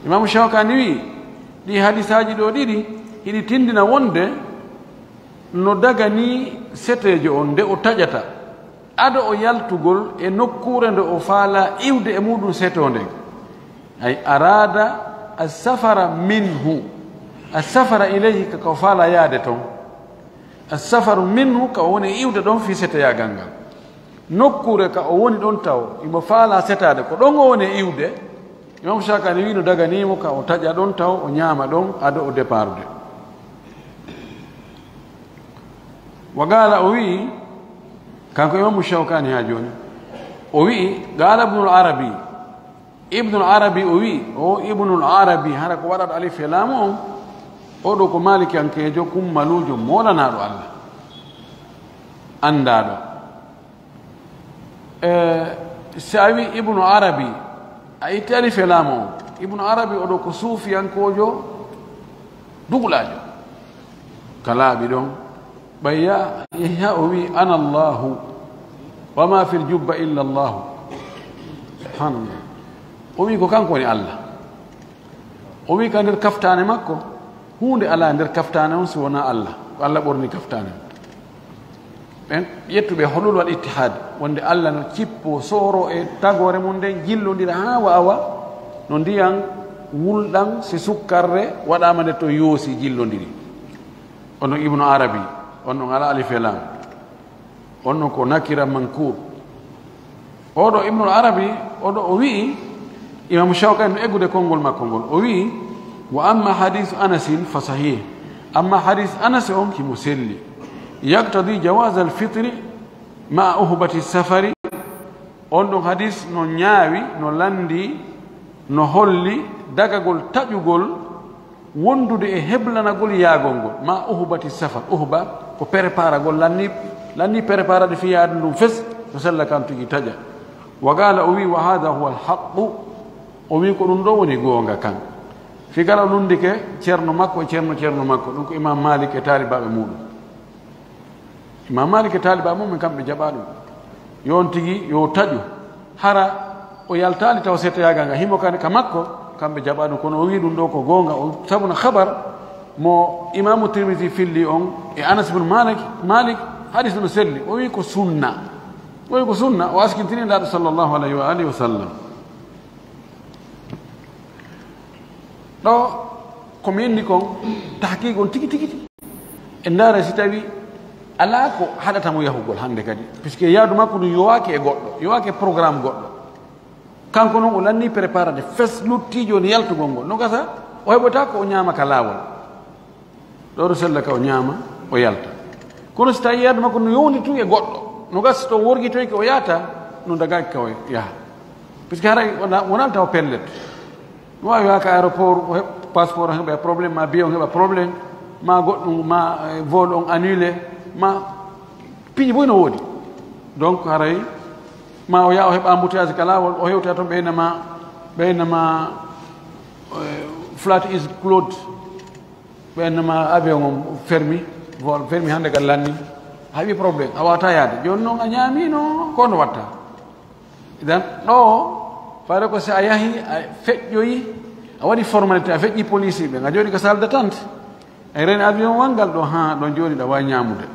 Imam Shawkani wi, ɗi hadisaaji ɗo ɗiɗi, hiɗi tindina wonde no dagani seteejo on nde o taƴata, ado o yaltugol e nokkuure nde o faala iwde e muɗum seto nden. Ay arada as-safara minhu. As-safara ilayhi ka, ka o faala yaade ton. As-safaru minhu ka o woni e iwde ɗon fii seteyaagal ngal. Nokkuure ka o woni ɗon taw, imo faalaa setaade, ko ɗon o woni e iwde. Imam Shawkani wi'i no daganiimo ka o taƴa ɗon taw, o ñaama ɗon, ado o deparde. Wa qaala, o wi'i, kanko Imam Shawkani haa jooni, o wi'i, qaala Ibnul Arabi, Ibnul Arabi o wi'i, o Ibnul Arabi, hara ko waɗata alif e laam on, o ɗo ko maalikankeejo, kummaluujo, moolanaaɗo Allah, anndaaɗo. E, si a wi'i Ibnu Arabi, a itti alif e laam on, Ibnu Arabi o ɗo ko suufiyankoojo, dugulaajo, ka laaɓi ɗon. Ɓay ya, ya o wi'i, "Ana Allahu, wa ma fil jubba illa Allahu." Subhanallah. O wi'i ko kanko woni Allah. O wi'i ka nder kaftaane makko, huunde alaa nder kaftaane on si wonaa Allah. Ko Allah ɓorni kaftaane on. Ɓen ƴettuɓe hulul wal ittihad, wonde Allah no cippo, sooro e tagoore mum nden, jillondira haa waawa no ndiyan wulɗan, si sukkarre waɗaama nde to yoosi jillondiri. On ɗon Ibnu Arabi, on ɗon alaa alif e laam. On ɗon ko nakira mankur. Oɗo Ibnul Arabi, oɗo o wi'i, Imam Shawkani no eggude konngol makko ngol. O wi'i, "Wa amma hadisu Anasin fa sahih." Amma hadis Anas on kimo selli. "Yaqtadi jawaz al fitri ma'a uhbati safari." On ɗon hadis no ñaawi, no lanndi, no holli dagagol taƴugol wondude e heblanagol yaagol ngol, ma uhbati safar. Uhba ko préparagol, lanni, lanni préparade fii yaadu ndun fes, no sella kan tigi taƴa. Wa qaala, o wi'i, "Wa haadha huwa al-haqqu." O wi'i, "Ko ɗun ɗoo woni goonga kan." Fii kala o lunndike ceerno makko e ceerno ceerno makko, ɗun ko Imam Malik e taalibaaɓe muuɗun. Imam Malik e taalibaaɓe mum en kamɓe jaɓaa ɗun. Yo on tigi, yo taƴu. Hara o yaltaali taw settoyaagal ngal, himo kan ka makko, kamɓe jaɓaa ɗun. Kono o wi'i ɗun ɗoo ko goonga, o sabu no habar mo Imaamu Tirmisi filli on e Anas ibn Malik, Malik, hadis no selli. O wi'i ko sunna. O wi'i ko sunna, o askintini Nulaaɗo sallallahu alayhi wa alihi wa sallam. Ɗoo ko mi inni kon, tahqiq on tigi tigi tigi. En ndaara si tawi alaa ko haɗata mo yahugol hannde kadi, puisque yaadu makko ndun yowaaki e goɗɗo, yowaaki e programme goɗɗo. Kanko non o lanni préparade fes, lutti jooni yaltugol ngol. No gasa o heɓoyta ko o ñaama ka laawol. Ɗoo ɗo sella ka o ñaama, o yalta. Kono si tawi yaadu makko no yowndi tun e goɗɗo, no gasa si to worgitoyke o yahata, no dagaaki ka o yaha. Puisque haray wona, wonaa taw pellet. No waawi yaha ka aéroport, o heɓa passeport, o heɓa problème, ma billet on heɓa problème, ma goɗɗum, ma, eh, vol on annulé, ma piiji boy no woodi. Donc haray ma o yaha o heɓa embouteillage ka laawol, o hewta toon ɓe innama, ɓe innama, eh, flight is closed, ɓe innama avion on fermi, vol fermi hannde ka lanni, a heɓi problème, a waawata yaade. Jooni non a ñaamiino, ko no watta? Idan ɗoo, fare ko si a yahi, a feƴƴoyi, a waɗi formalité, a feƴƴi police ɓen, a jooɗi ko salle d'attente. A reeni avion wanngal ɗoo, haa ɗon jooni ɗa waawi ñaamude.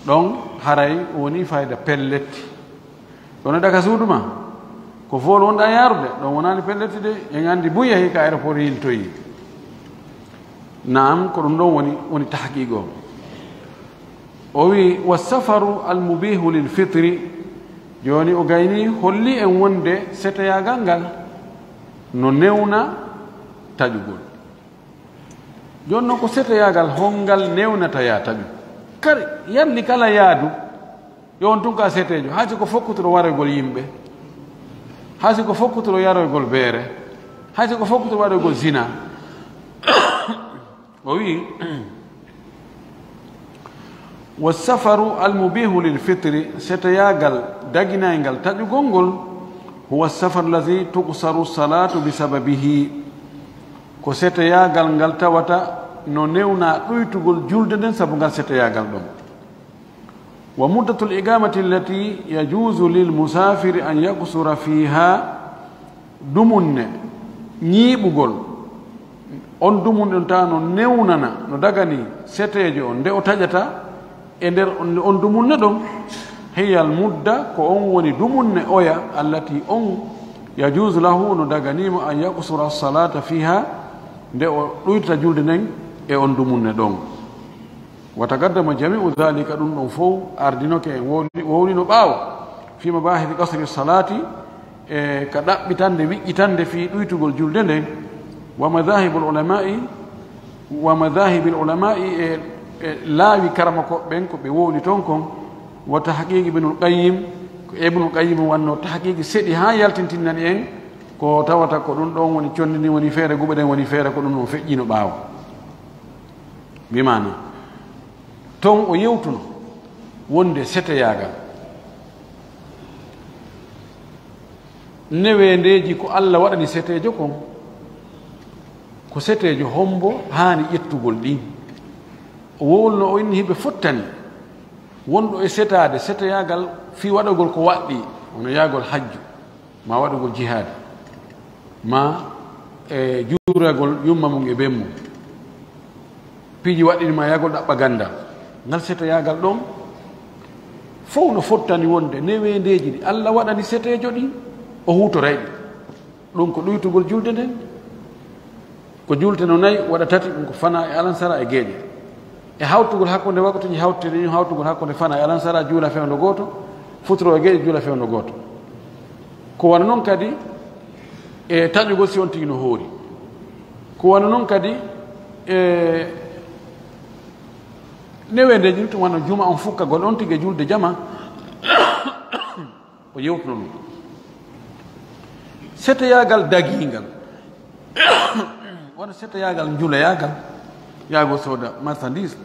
Ɗon haray woni fayda pellet. Kono ɗa ka suudu ma, ko vol wonɗa yaarude, ɗon wonaani pellet de, en anndi buy yahi ka aéroport yiltoyi. Naam, ko ɗum ɗon woni, woni tahqiq o. O wi, "Wa safaru al mubihu lil fitri." Jooni o gayni holli en wonde seteyaagal ngal no newna taƴugol. Jooni non ko seteyaagal hongal newnata ya taƴu? Kadi yalli kala yaadu, yo on tun ka seteejo, hay si ko fokkutoro waroygol yimɓe, hay si ko fokkutoro yaroygol beere, hay si ko fokkutoro waroygol zina. O wi, "Wa safaru al mubihu lil fitri," seteyaagal daginayngal taƴugol ngol, "huwa safaru allazi tuqsaru salatu bi sababihi." Ko seteyaagal ngal tawata no newna ɗuytugol julde nden sabu ngal seteyaagal ɗon. "Wa muddatul iqamati allati yajuzu lil musafiri an yaqsura fiha," dumunne ñiiɓugol, on dumunne ɗon tawa no newnana, no dagani seteejo on, nde o taƴata e nder on, on dumunne ɗon, "hiya al mudda," ko on woni dumunne oya, "allati," on, "yajuzu lahu," no daganimo, "an yaqsura salata fiha," nde o ɗuytata julde nden e on dumunne ɗon. Wa taqaddama jami'u dhalika, ɗum ɗon fow ardinoke en, wowli-, wowlino ɓaawo, fi mabahisi qasri salati, e ka ɗaɓɓitande, wiƴƴitande fii ɗuytugol julde nden, wa madhahibul ulama'i, wa madhahibil ulama'i, e, e laawi karamokooɓe ɓen ko ɓe wowli ton kon, wa tahqiqi Ibnul Qayyim, ko Ibnul Qayyim wanno tahqiqi seɗi haa yaltintinnani en ko tawata ko ɗum ɗon woni conndi ndin, woni feere guɓe ɗen, woni feere ko ɗum ɗon feƴƴino ɓaawo. Bi maana, ton o yewtuno wonde seteyaagal, neweendeeji ko Alla waɗani seteejo kon, ko seteejo hombo haani ƴettugol ɗin. O wowlno, o inni hiɓe fottani wonɗo e setaade, seteyaagal fii waɗagol ko waɗɗii, wano yaagol hajju, ma waɗugol jihaadi, ma e juuragol yumma mum e ben mum, piiji waɗɗini ma yaagol ɗaɓɓa ganndal. Ngal seteyaagal ɗon fow no fottani wonde neweendeeji ɗi Alla waɗani seteejo ɗin, o huutoray ɗi. Ɗum ko ɗuytugol julde nden. Ko juulte no nayi, waɗa tati, ɗum ko fana e alansara e geeƴe. E hawtugol hakkunde waktuuji hawtuɗi ɗin, hawtugol hakkunde fana e alansara, juula fewndo gooto, futuro e geeƴe, juula fewndo gooto. Ko wano non kadi e taƴugol si on tigi no hoori. Ko wano non kadi e neweendeeji ɗin, to wano juma on fukkagol on tigi e julde jama. O yewtuno ɗum. Seteyaagal dagiingal. Wano seteyaagal njuleyaagal, yaagol sooda marchandise,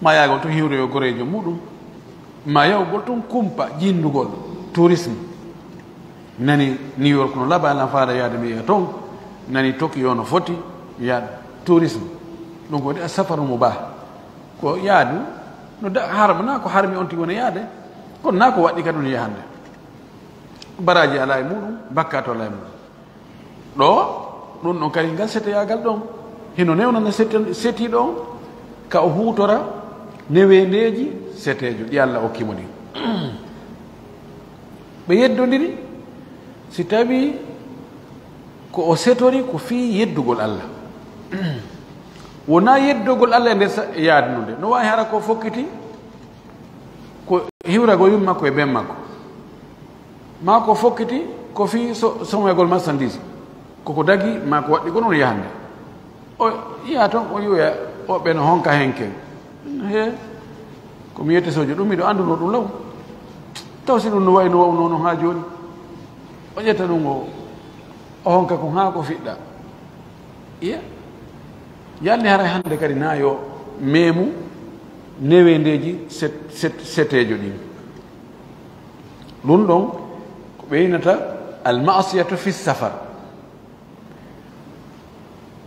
ma yaagol tun hiwroyo goreejo muɗum, ma yahugol tun kumpa, jinnugol, tourisme. Mi nani New York no laaɓa, alan faala yaade, mi yi'a ton. Mi nani Tokyo no foti, mi yi'a tourisme. Ɗum ko waɗi as-safaru mubah. Ko yaadu no da-, harma, na ko harmi on tigi woni yaade, kono na ko waɗɗi kadi woni yahande. Baraaji alaa e muɗum, bakkaatu alaa e muɗum. Ɗo, ɗum ɗon kadi ngal seteyaagal ɗon, hino newnana sete-, setiiɗo on ka o huutora neweendeeji seteejo ɗi Alla okki mo ɗin. Ɓe yeddondiri, si tawii ko o setori ko fii yeddugol Alla. Wonaa yeddugol Alla e nder sa-, yaadunude. No waawi hara ko fokkiti ko hiwragol yumma makko e ben makko. Maa ko fokkiti ko fii so-, somoyagol marchandise. Koko dagi, maa ko waɗɗi ko ɗum yahande. O yi'a ton, o yi'oya o ɓe no honka henken. He, ko mi yette sojo ɗum, miɗo anduno ɗum law. Taw si ɗum no wayi no wawno non haa jooni. O ƴetta ɗum o, o honka ko haa ko fiɗɗa. Iya. Yalni haray hande kadi na yo meemu neweendeeji set-, set-, seteejo ɗin. Ɗum ɗon ko ɓeynata al-ma'siyatu fi safar.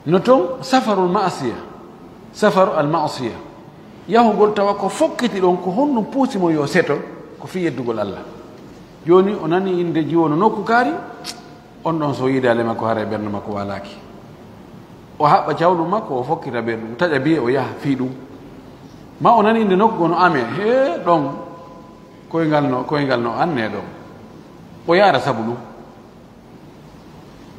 No ton safarul ma'siya, safaru al-ma'siya. Yahugol tawa ko fokkiti ɗon, ko honɗum puusi mo yo seto, ko fii yeddugol Alla. Jooni o nani innde jiwo no nokku kaari, on ɗon so yiidaali makko haray ɓernde makko waalaaki. O haɓɓa cawlu makko, o fokkita ɓe ɗum, taƴa biye o yaha fii ɗum. Ma o nani innde nokku goo no amee, hee ɗon, koyngal no, koyngal no annee ɗon. O yaara sabu ɗum.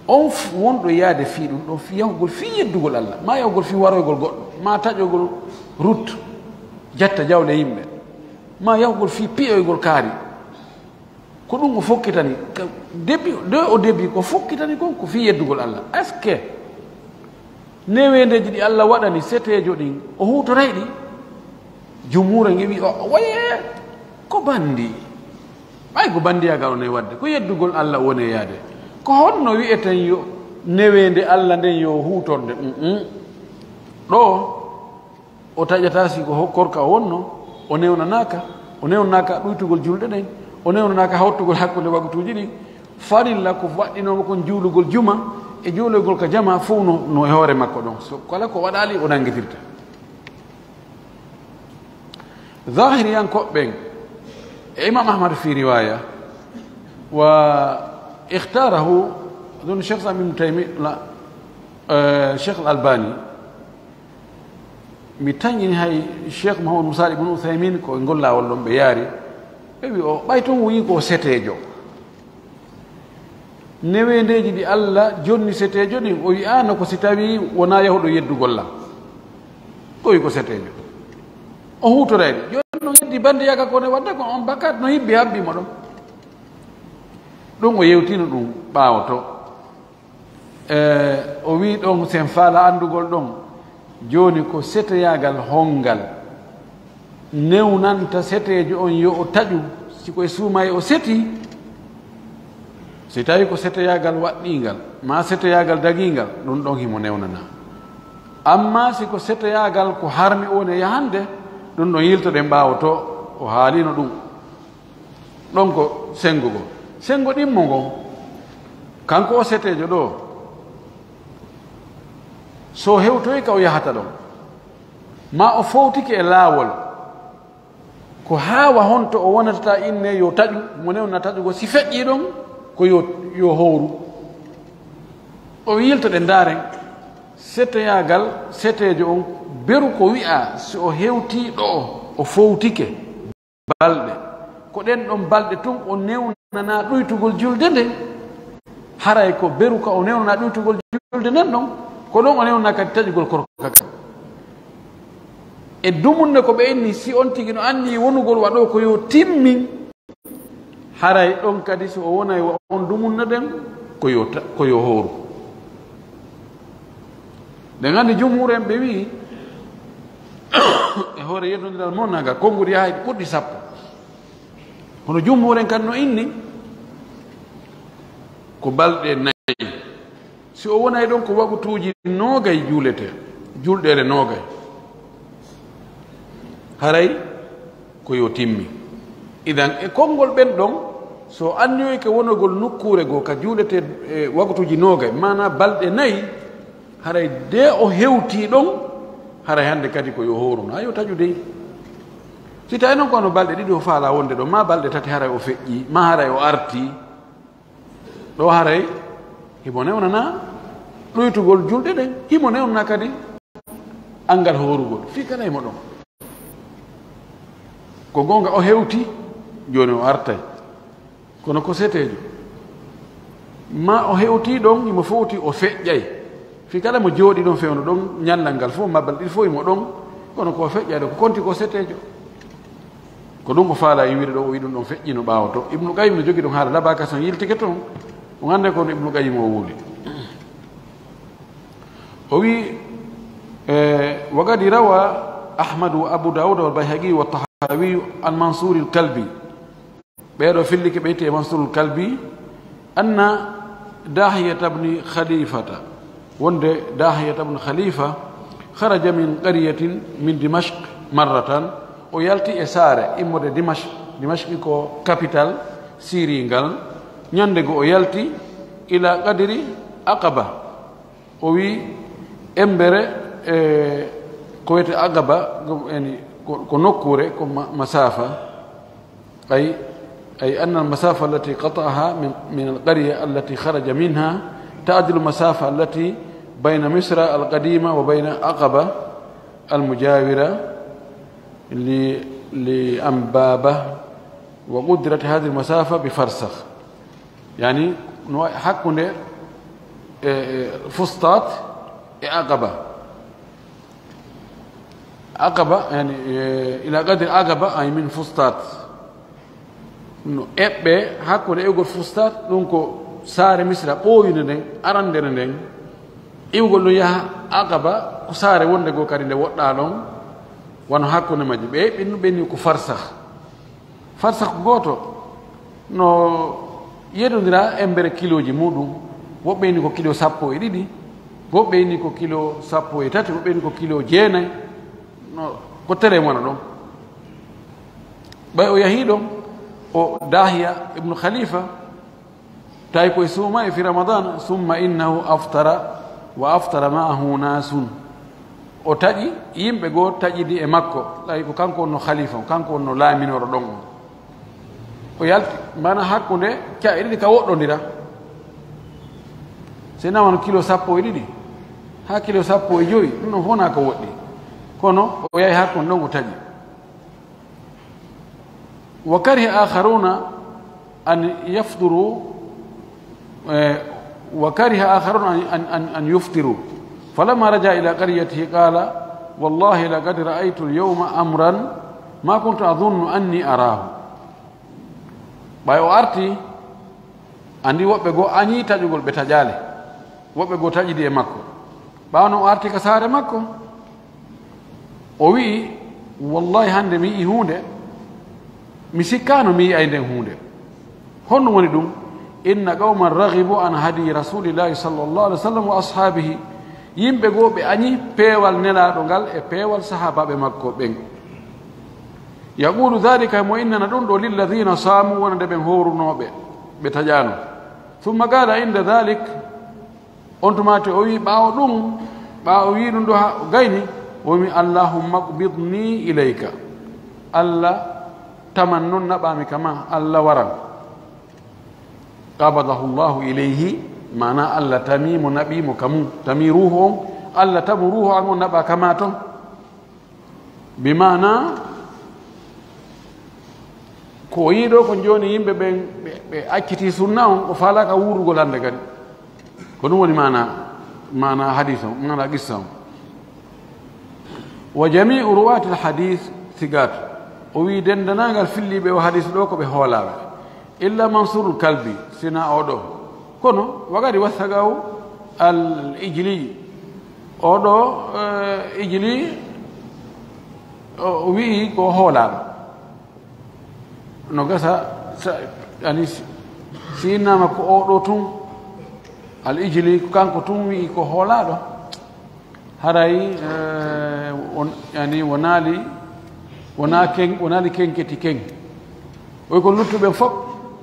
On f-, wonɗo yaade fii ɗum ɗon, fii yahugol fii yeddugol Alla, maa yahugol fii waroygol goɗɗo, maa taƴogol route, jatta jawle yimɓe, maa yahugol fii piyoygol kaari. Ko ɗum o fokkitani, ka debi, de o debi ko fokkitani kon ko fii yeddugol Alla. Est-ce que neweendeeji ɗi Alla waɗani seteejo ɗin, o huutoray ɗi? Jumhuura ngi wi, o, o waye ko bandi. Ɓay ko bandiyaagal woni waɗde, ko yeddugol Alla woni yaade. Ko honno wi'eten yo neweende Alla nden yo huutorde? Mm-mm. Ɗo, o taƴataa si ko ho-, korka o wonno, o newnanaaka, o newnanaaka ɗuytugol julɗe ɗen, o newnanaaka hawtugol hakkunde waktuuji ɗin. Farilla ko waɗɗinooma kon juulugol juma e juulugol ka jama fow no, no e hoore makko ɗon. So kala ko waɗaali, o nanngitirta. Zahiriyankooɓe ɓen e Imam Ahmad fi riwaya, wa ikhtarahu, ɗum Cheikh Islam Ibn Taymi-, la, eh, Cheikh Al Albani, mi tañini hay Cheikh Mouhamadou Moussa Ibn Uthaymin ko e ngol laawol ɗon ɓe yaari, ɓe wi o ɓay tun o wi ko seteejo. Neweendeeji ɗi Alla jonni seteejo ɗin, o wi'aano ko si tawii wonaa yahuɗo yeddugol lan. Tawi ko seteejo. O huutoray ɗe. Jooni noon heddi bannde yaka ko ne wadda ko on bakkat no hibbi habbi mo ɗon. Ɗum o yewtino ɗum ɓaawo to. E, o wii ɗon sen faala anndugol ɗon. Jooni ko seteyaagal hongal newnanta seteejo on yo o taƴu si ko e suumay o seti? Si tawi ko seteyaagal waɗɗiingal, maa seteyaagal dagiingal, ɗum ɗon himo newnana. Amma si ko seteyaagal ko harmi o woni e yahande, ɗum ɗon yiltoɗen ɓaawo to o haalino ɗum. Ɗon ko senngo ngo. Senngo ɗimmo ngon, kanko o seteejo ɗo, so hewtoyi ka o yahata ɗon, maa o fowtike e laawol, ko haawa honto o wonata inne yo taƴu, mo newna taƴugol si feƴƴii ɗon, ko yo, yo howru. O yiltoɗe ndaaren, seteyaagal, seteejo on, beru ko wi'a, si o hewtii ɗo, o fowtike balɗe. Ko ɗen ɗon balɗe tun o newnanaa ɗuytugol julde nden. Haray ko beru ka o newnanaa ɗuytugol julde nden ɗon, ko ɗon o newnanaa kadi taƴugol korka kan. E dumunne ko ɓe inni, si on tigi no anni wonugol waɗo ko yo timmin, haray ɗon kadi so o wonay wa on dumunne ɗen, ko yo ta-, ko yo hooru. Ɗen anndi jumhuur en ɓe wi'i, e hoore yeddondiral mo naga, konnguɗi yahay ɗi ɓurɗi sappo. Kono jumhuur en kan no inni, ko balɗe nayi. Si o wonay ɗon ko wagutuuji noogay juulete, julɗeele noogay, haray ko yo timmi. Idan e konngol ɓen ɗon, so anniyoyke wonogol nokkuure goo ka juulete e wagutuuji noogay, maanaa balɗe nayi, haray de o hewtii ɗon, haray hannde kadi ko yo hooru, naa yo taƴu dey. Si tawi noon ko wano balɗe ɗiɗi o faalaa wonde ɗon, maa balɗe tati haray o feƴƴii, maa haray o artii, ɗo haray himo newnanaa ɗuytugol julɗe ɗen, himo newnanaa kadi anngal hoorugol. Fii kala himo ɗon. Ko goonga o hewtii, jooni o artay. Kono ko seteejo. Maa o hewtii ɗon, himo fowti o feƴƴay. Fii kala mo jooɗii ɗon fewndo ɗon, ñallal ngal fof, maa balɗe ɗiɗi fof himo ɗon, kono ko o feƴƴay ɗo, ko konti ko seteejo. Ko ɗum o faalaa e wiide ɗo, o wi'i ɗum ɗon feƴƴino ɓaawo to. Ibnu Qayyim no jogii ɗum haala labaa ka son yiltike toon. On annday ko no Ibnu Qayyim o wuli. O wi'i, e, وقد روى أحمد وأبو داود والبيهقي والطحاوي عن منصور الكلبي. Ɓee ɗoo fillike ɓe itti e Mansurul Kalbi, أن داحية بن خليفة, wonde Daahiyata bun Khalifa, خرج من قرية من دمشق مرة, o yalti e saare immorde Dimashq, Dimashq ko capital Siri ngal, ñande goo o yalti إلى قدر عقبة, o wi'i embere, e, ko wiyetee Aqaba, yani, ko, ko nokkuure, ko ma-, masaafa, أي، أي أن المسافة التي قطعها من، من القرية التي خرج منها تعدل المسافة التي بين مصر القديمة وبين عقبة المجاورة ل-، لأنبابة، وقدرت هذه المسافة بفرسخ. Yani, no hakkunde, e, e, Fustat e Aqaba. Aqaba, yani, e, إلى قدر عقبة, ay min Fustat. No eɓɓe hakkunde iwgol Fustat, ɗum ko saare Misra ɓooyunde nden, arandere nden. Iwgol ɗum yaha Aqaba, ko saare wonde goo kadi nde woɗɗaa ɗon, wano hakkunde majji. Ɓe eɓɓi ɗum, ɓe inni ko farsakh. Farsakh gooto no yeddondiraa embere kilooji muuɗum. Woɓɓe inni ko kilo sappo e ɗiɗi, woɓɓe inni ko kilo sappo e tati, woɓɓe inni ko kilo jeenay. No, ko tere wona ɗon. Ɓay o yahii ɗon, o Dahiya ibnu Khalifa, tawi ko e suuma e fi Ramadan, ثم إنه أفطر وأفطر معه ناس. O taƴi, yimɓe goo taƴidi e makko, tawi ko kanko wonno khalifa, kanko wonno laaminoro ɗon on. O yalti, mana hakkunde ca'e ɗiɗi ka woɗɗondira. Si nawano kilo sappo e ɗiɗi, haa kilo sappo e jowi, ɗum ɗon fof wonaa ko woɗɗi. Kono o yahi hakkunde ɗon o taƴi. وكره آخرون أن يفطروا، eh, وكره آخرون أن، أن، أن، أن يفطروا. فلما رجع إلى قريته قال: Wallahi laqad ra'aytu al-yawma amran ma kuntu adhunnu anni arahu. Ɓay o arti, andi woɓɓe goo añi taƴugol, ɓe taƴaali. Woɓɓe goo taƴidi e makko. Ɓaawo non o arti ka saare makko, o wi'i, "Wallahi, hande mi yi'i huunde, mi sikkaano mi yi'ay nden huunde." Honɗum woni ɗum? "Inna qawman raghibu an hadi Rasulillahi sallallahu alaihi wasallam wa ashabihi." Yimɓe goo ɓe añi peewal Nelaaɗo ngal e peewal sahaabaaɓe makko ɓen. Yaqulu dhalika, mo innana ɗum ɗo, lilladhina saamu, wonande ɓen hoorunooɓe, ɓe taƴaano. Thumma qala inda dhalik, on tuma te o wi ɓaawo ɗum, ɓaawo o wi ɗum ɗo ha o gayni, o wi, "Allahumma qbidni ilayka." Allah taman non naɓami kama, Allah waran. Qabadahu Allahu ilayhi, mana Allah tami mo, naɓi mo kamu, tami ruhu on, Allah tamu ruhu an on naɓa kama ton. Bi maana, ko o yiɗo ko jooni yimɓe ɓen ɓe, ɓe acciti sunna on, o faalaka wuurugol hande kadi. Ko ɗum woni maana, maana hadis on, maana qissa on. Wa jami'u ruwati al-hadith thiqat. O wi dendanangal filliɓe o hadis ɗo ko ɓe hoolaaɓe. Illa Mansurul Kalbi, sina o ɗo. Kono, wagadi wasagaw al-Ijli. O ɗo, eh, Ijli, o, o wi'i ko hoolaaɗo. No gasa, sa, ani, si, si innama ko o ɗo tun, al-Ijli, kanko tun wi'i ko hoolaaɗo. Haray, eh, on, yani, wonaali, wona ken, wonaali ken keti ken. Oy ko luttuɓe fof,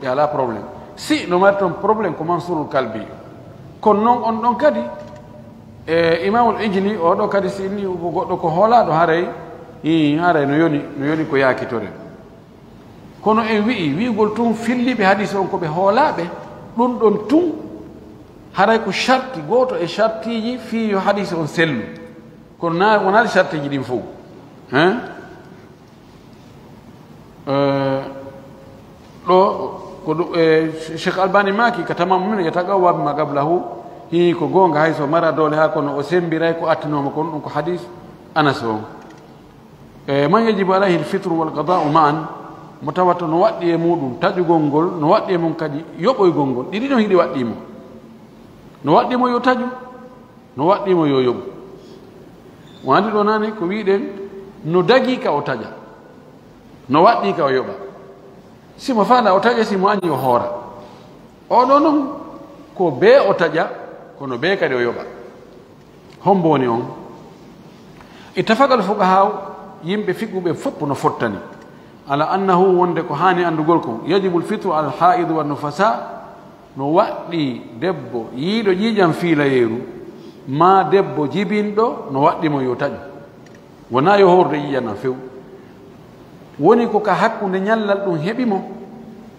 ɓe alaa problème. Si no mari toon problème ko Mansurul Kalbi. Kono noon on ɗon kadi, e Imamul Ijli, o ɗo kadi si inni ko goɗɗo ko hoolaaɗo, haray, ii, haray no yoni, no yoni ko yaakitoren. Kono en wi'i, wi'ugol tun filliɓe hadis on ko ɓe hoolaaɓe, ɗum ɗon tun, haray ko sharti, gooto e shartiiji fii yo hadis on sellu. Kono na, wonaali shartiiji ɗin fof. Hein? Eh, ɗo, ko ɗum, eh, Cheikh Albani maaki ka Tamamu min, "Yataqawwa bima qablahu." Hii, ko goonga, hay so mara doole haa kono o sembiray ko attinooma kon, ɗum ko hadis Anas on. E man yajibu alayhi al-fitru wal qada'u ma'an, mo tawata no waɗɗi e muɗum taƴugol ngol, no waɗɗi e mum kadi yoɓoygol ngol. Ɗiɗi ɗon hiɗi waɗɗi mo. No waɗɗi mo yo taƴu, no waɗɗi mo yo yoɓu. Wandi ɗo nane ko wiɗen no dagi ka o taƴa, no waɗɗi ka o yoɓa. Si mo faala o taƴa, si mo añi o hoora. O ɗo non ko bee o taƴa, kono bee kadi o yoɓa. Hombo woni on? Ittafaqa al-fuqahaa, yimɓe fiqhu ɓe fof no fottani. Ala annahu, wonde ko haani anndugol ko, yajibu al-fitru ala al-haa'id wa nufasa, no waɗɗi debbo yiiɗo ƴiiƴam fiilayeeru, maa debbo jibinɗo, no waɗɗi mo yo taƴu. Wonaa yo hoorde ƴiiƴam ɗam few. Woni ko ka hakkunde ñallal ɗum heɓi mo.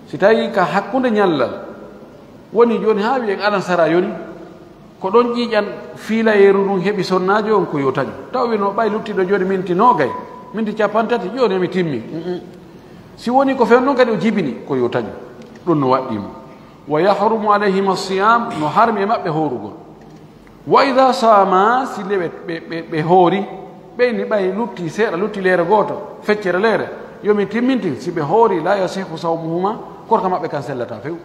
Si tawi ka hakkunde ñallal, woni jooni haa wi'en alan sara yoni, ko ɗon ƴiiƴam fiilayeeru ndun heɓi sonnaajo on ko yo taƴu. Taw wino ɓay luttiɗo jooni minti noogay, minti capantati, jooni emi timmi. Mm-mm. Si woni ko fen ɗon kadi o jibini, ko yo taƴu. Ɗum no waɗɗii mo. Wa yahrumu alayhima siyam, no harmi e maɓɓe hoorugol. Wa idha saama, si le ɓe, ɓe, ɓe, ɓe hoori, ɓe ni ɓay lutti seeɗa, lutti leere gooto, feccere leere, yo mi timmintin, si ɓe hoori, la yasihu sawmuhuma, korka maɓɓe kan sellata few.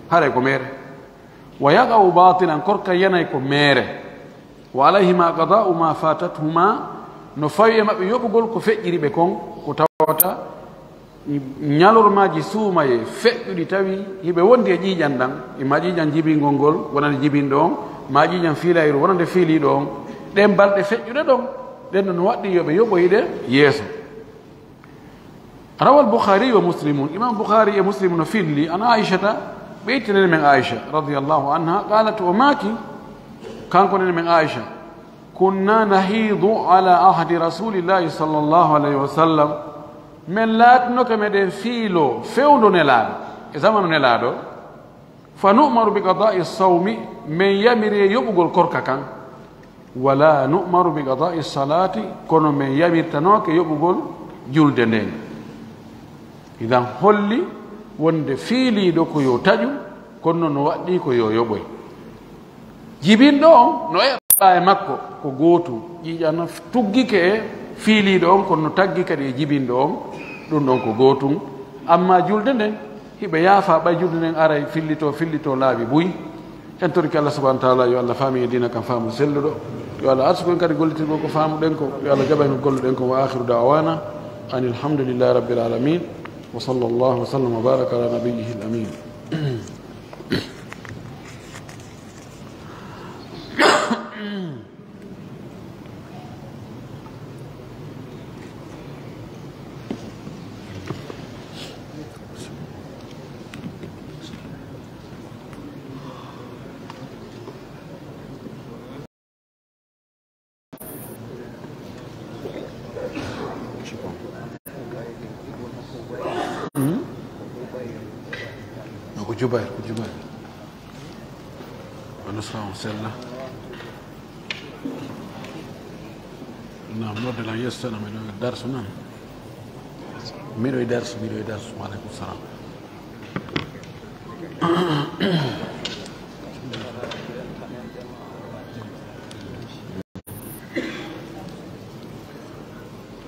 Haray ko meere. Wa yaqa'u batilan, korka yanay ko meere. Wa alayhima qada'u ma fatathuma, no fawi e maɓɓe yoɓugol ko feƴƴiri ɓe kon, ko tawata ñalormaaji suumayee feƴƴuɗi tawi hiɓe wondi e ƴiiƴan ɗan, imma ƴiiƴan jibingol ngol, wonande jibinɗo on, ma ƴiiƴan fiilayru, wonande fiiliiɗo on, ɗen balɗe feƴƴuɗe ɗon, ɗen no waɗɗi yo ɓe yoɓoy ɗe yeeso. Rawal Bukhari wa Muslimun, Imam Bukhari e Muslim no filli, an Aishata, ɓe itti nene men Aisha, radiyallahu anha, qalat, o maaki, kanko nene men Aisha, kunna nahidu ala ahdi Rasulillahi sallallahu alayhi wa sallam, men laatinoke meɗen fiiloo fewndo Nelaaɗo, e zamanu Nelaaɗo, fa nu'maru bi qada'i sawmi, men yamiri yoɓugol korka kan, wala nu'maru bi qada'i salati, kono men yamirtanooke yoɓugol julde nden. Idan holli wonde fiiliiɗo ko yo taƴu, kono no waɗɗii ko yo yoɓoy. Jibinɗo on no e ɓa e makko ko gootum. Ƴiiƴan tuggike e fiiliiɗo on, kono no taggi kadi e jibinɗo on, ɗum ɗon ko gootum. Amma julde nden, hiɓe yaafa ɓay julde nden aray fillito, fillito laabi buy. En torike Allah subhanahu wa ta'ala, yo Allah faami e diina kan faamu selluɗo. Yo Allah arsuku en kadi gollitirgol ko faamuɗen ko. Yo Allah jaɓa en ko golluɗen ko. Wa akhiru da'wana anil hamdulillahi rabbil alamin. Wa sallallahu wa sallam wa baraka ala nabiyyihil amin. Hmm? No, ko Jubair, ko Jubair. Wano sa on sella. Naam, nodde lan yeeso tan, miɗo e darsu nan. Miɗo e darsu, miɗo e darsu. Wa aleykum salam.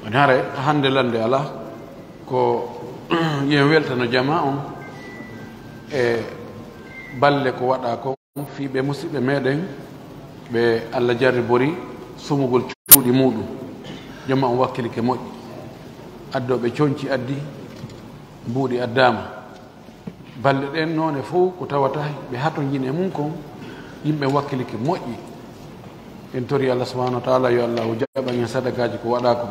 Woni haray hannde lannde alaa, ko yen weltano jamaa on e balle ko waɗaa kon fii ɓee musiɓɓe meɗen ɓe Allah jarribori sumugol cuuɗi muɗum. Jamaa on wakkilike moƴƴi, addooɓe conci addi, mbuuɗi addaama. Balɗe ɗen noone fow ko tawata ɓe hatonjini e mum kon, yimɓe wakkilike moƴƴi. En tori Allah subhanahu wa ta'ala yo Allahu jaɓan en sadakaaji ko waɗaa kon.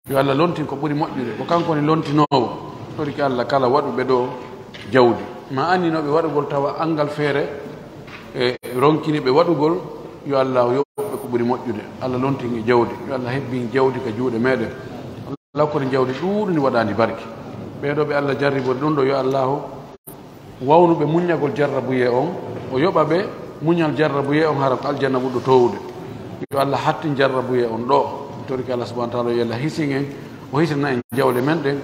Yo Allah lontin ko ɓuri moƴƴude, ko kanko woni lontinoowo. Torike Allah kala waɗuɓe ɗo jawdi, ma anninooɓe waɗugol tawa anngal feere e ronkini ɓe waɗugol, yo Allahu yoɓɓe ko ɓuri moƴƴude. Allah lontin e jawdi, yo Allah hebbin jawdi ka juuɗe meɗen. Allah hokkori jawdi ɗuuɗundi waɗaandi barke. Ɓee ɗoo ɓe Allah jarribori ɗum ɗoo, yo Allahu wawnuɓe muññagol jarrabuyee on, o yoɓa ɓe muñal jarrabuyee on, hara ko aljanna ɓurɗo toowude. Yo Allah hattin jarrabuyee on ɗoo. Torike Allah subhanahu wa ta'ala, yo Allah hisin en, o hisina en jawle men ɗen,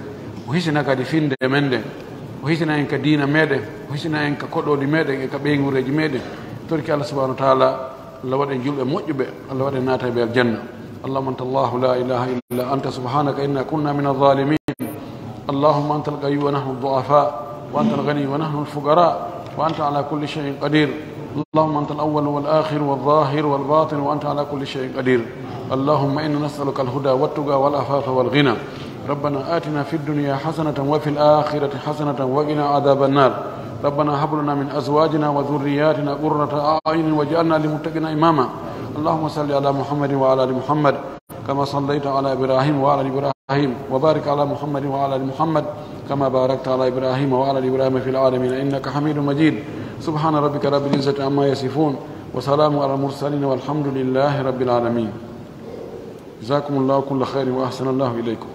o hisina kadi finnde men ɗen, o hisina en ka diina meɗen, o hisina en ka koɗooli meɗen e ka ɓeynguureeji meɗen. Torike Allah subhanahu wa ta'ala, Allah waɗen julɓe moƴƴuɓe, Allah waɗen naatayɓe aljanna. اللهم أنت الله لا إله إلا أنت سبحانك إنا كنا من الظالمين. اللهم أنت القوي ونحن الضعفاء، وأنت الغني ونحن الفقراء، وأنت على كل شيء قدير. اللهم أنت الأول والآخر والظاهر والباطن، وأنت على كل شيء قدير. اللهم إنا نسألك الهدى والتقى والعفاف والغنى. ربنا آتنا في الدنيا حسنة وفي الآخرة حسنة وقنا عذاب النار. ربنا هب لنا من أزواجنا وذرياتنا قرة أعين واجعلنا للمتقين إماما. اللهم صل على محمد وعلى آل محمد كما صليت على إبراهيم وعلى آل إبراهيم، وبارك على محمد وعلى آل محمد كما باركت على إبراهيم وعلى آل إبراهيم في العالمين إنك حميد مجيد. سبحان ربك رب العزة عما يصفون، وسلام على المرسلين، والحمد لله رب العالمين. جزاكم الله كل خير وأحسن الله إليكم.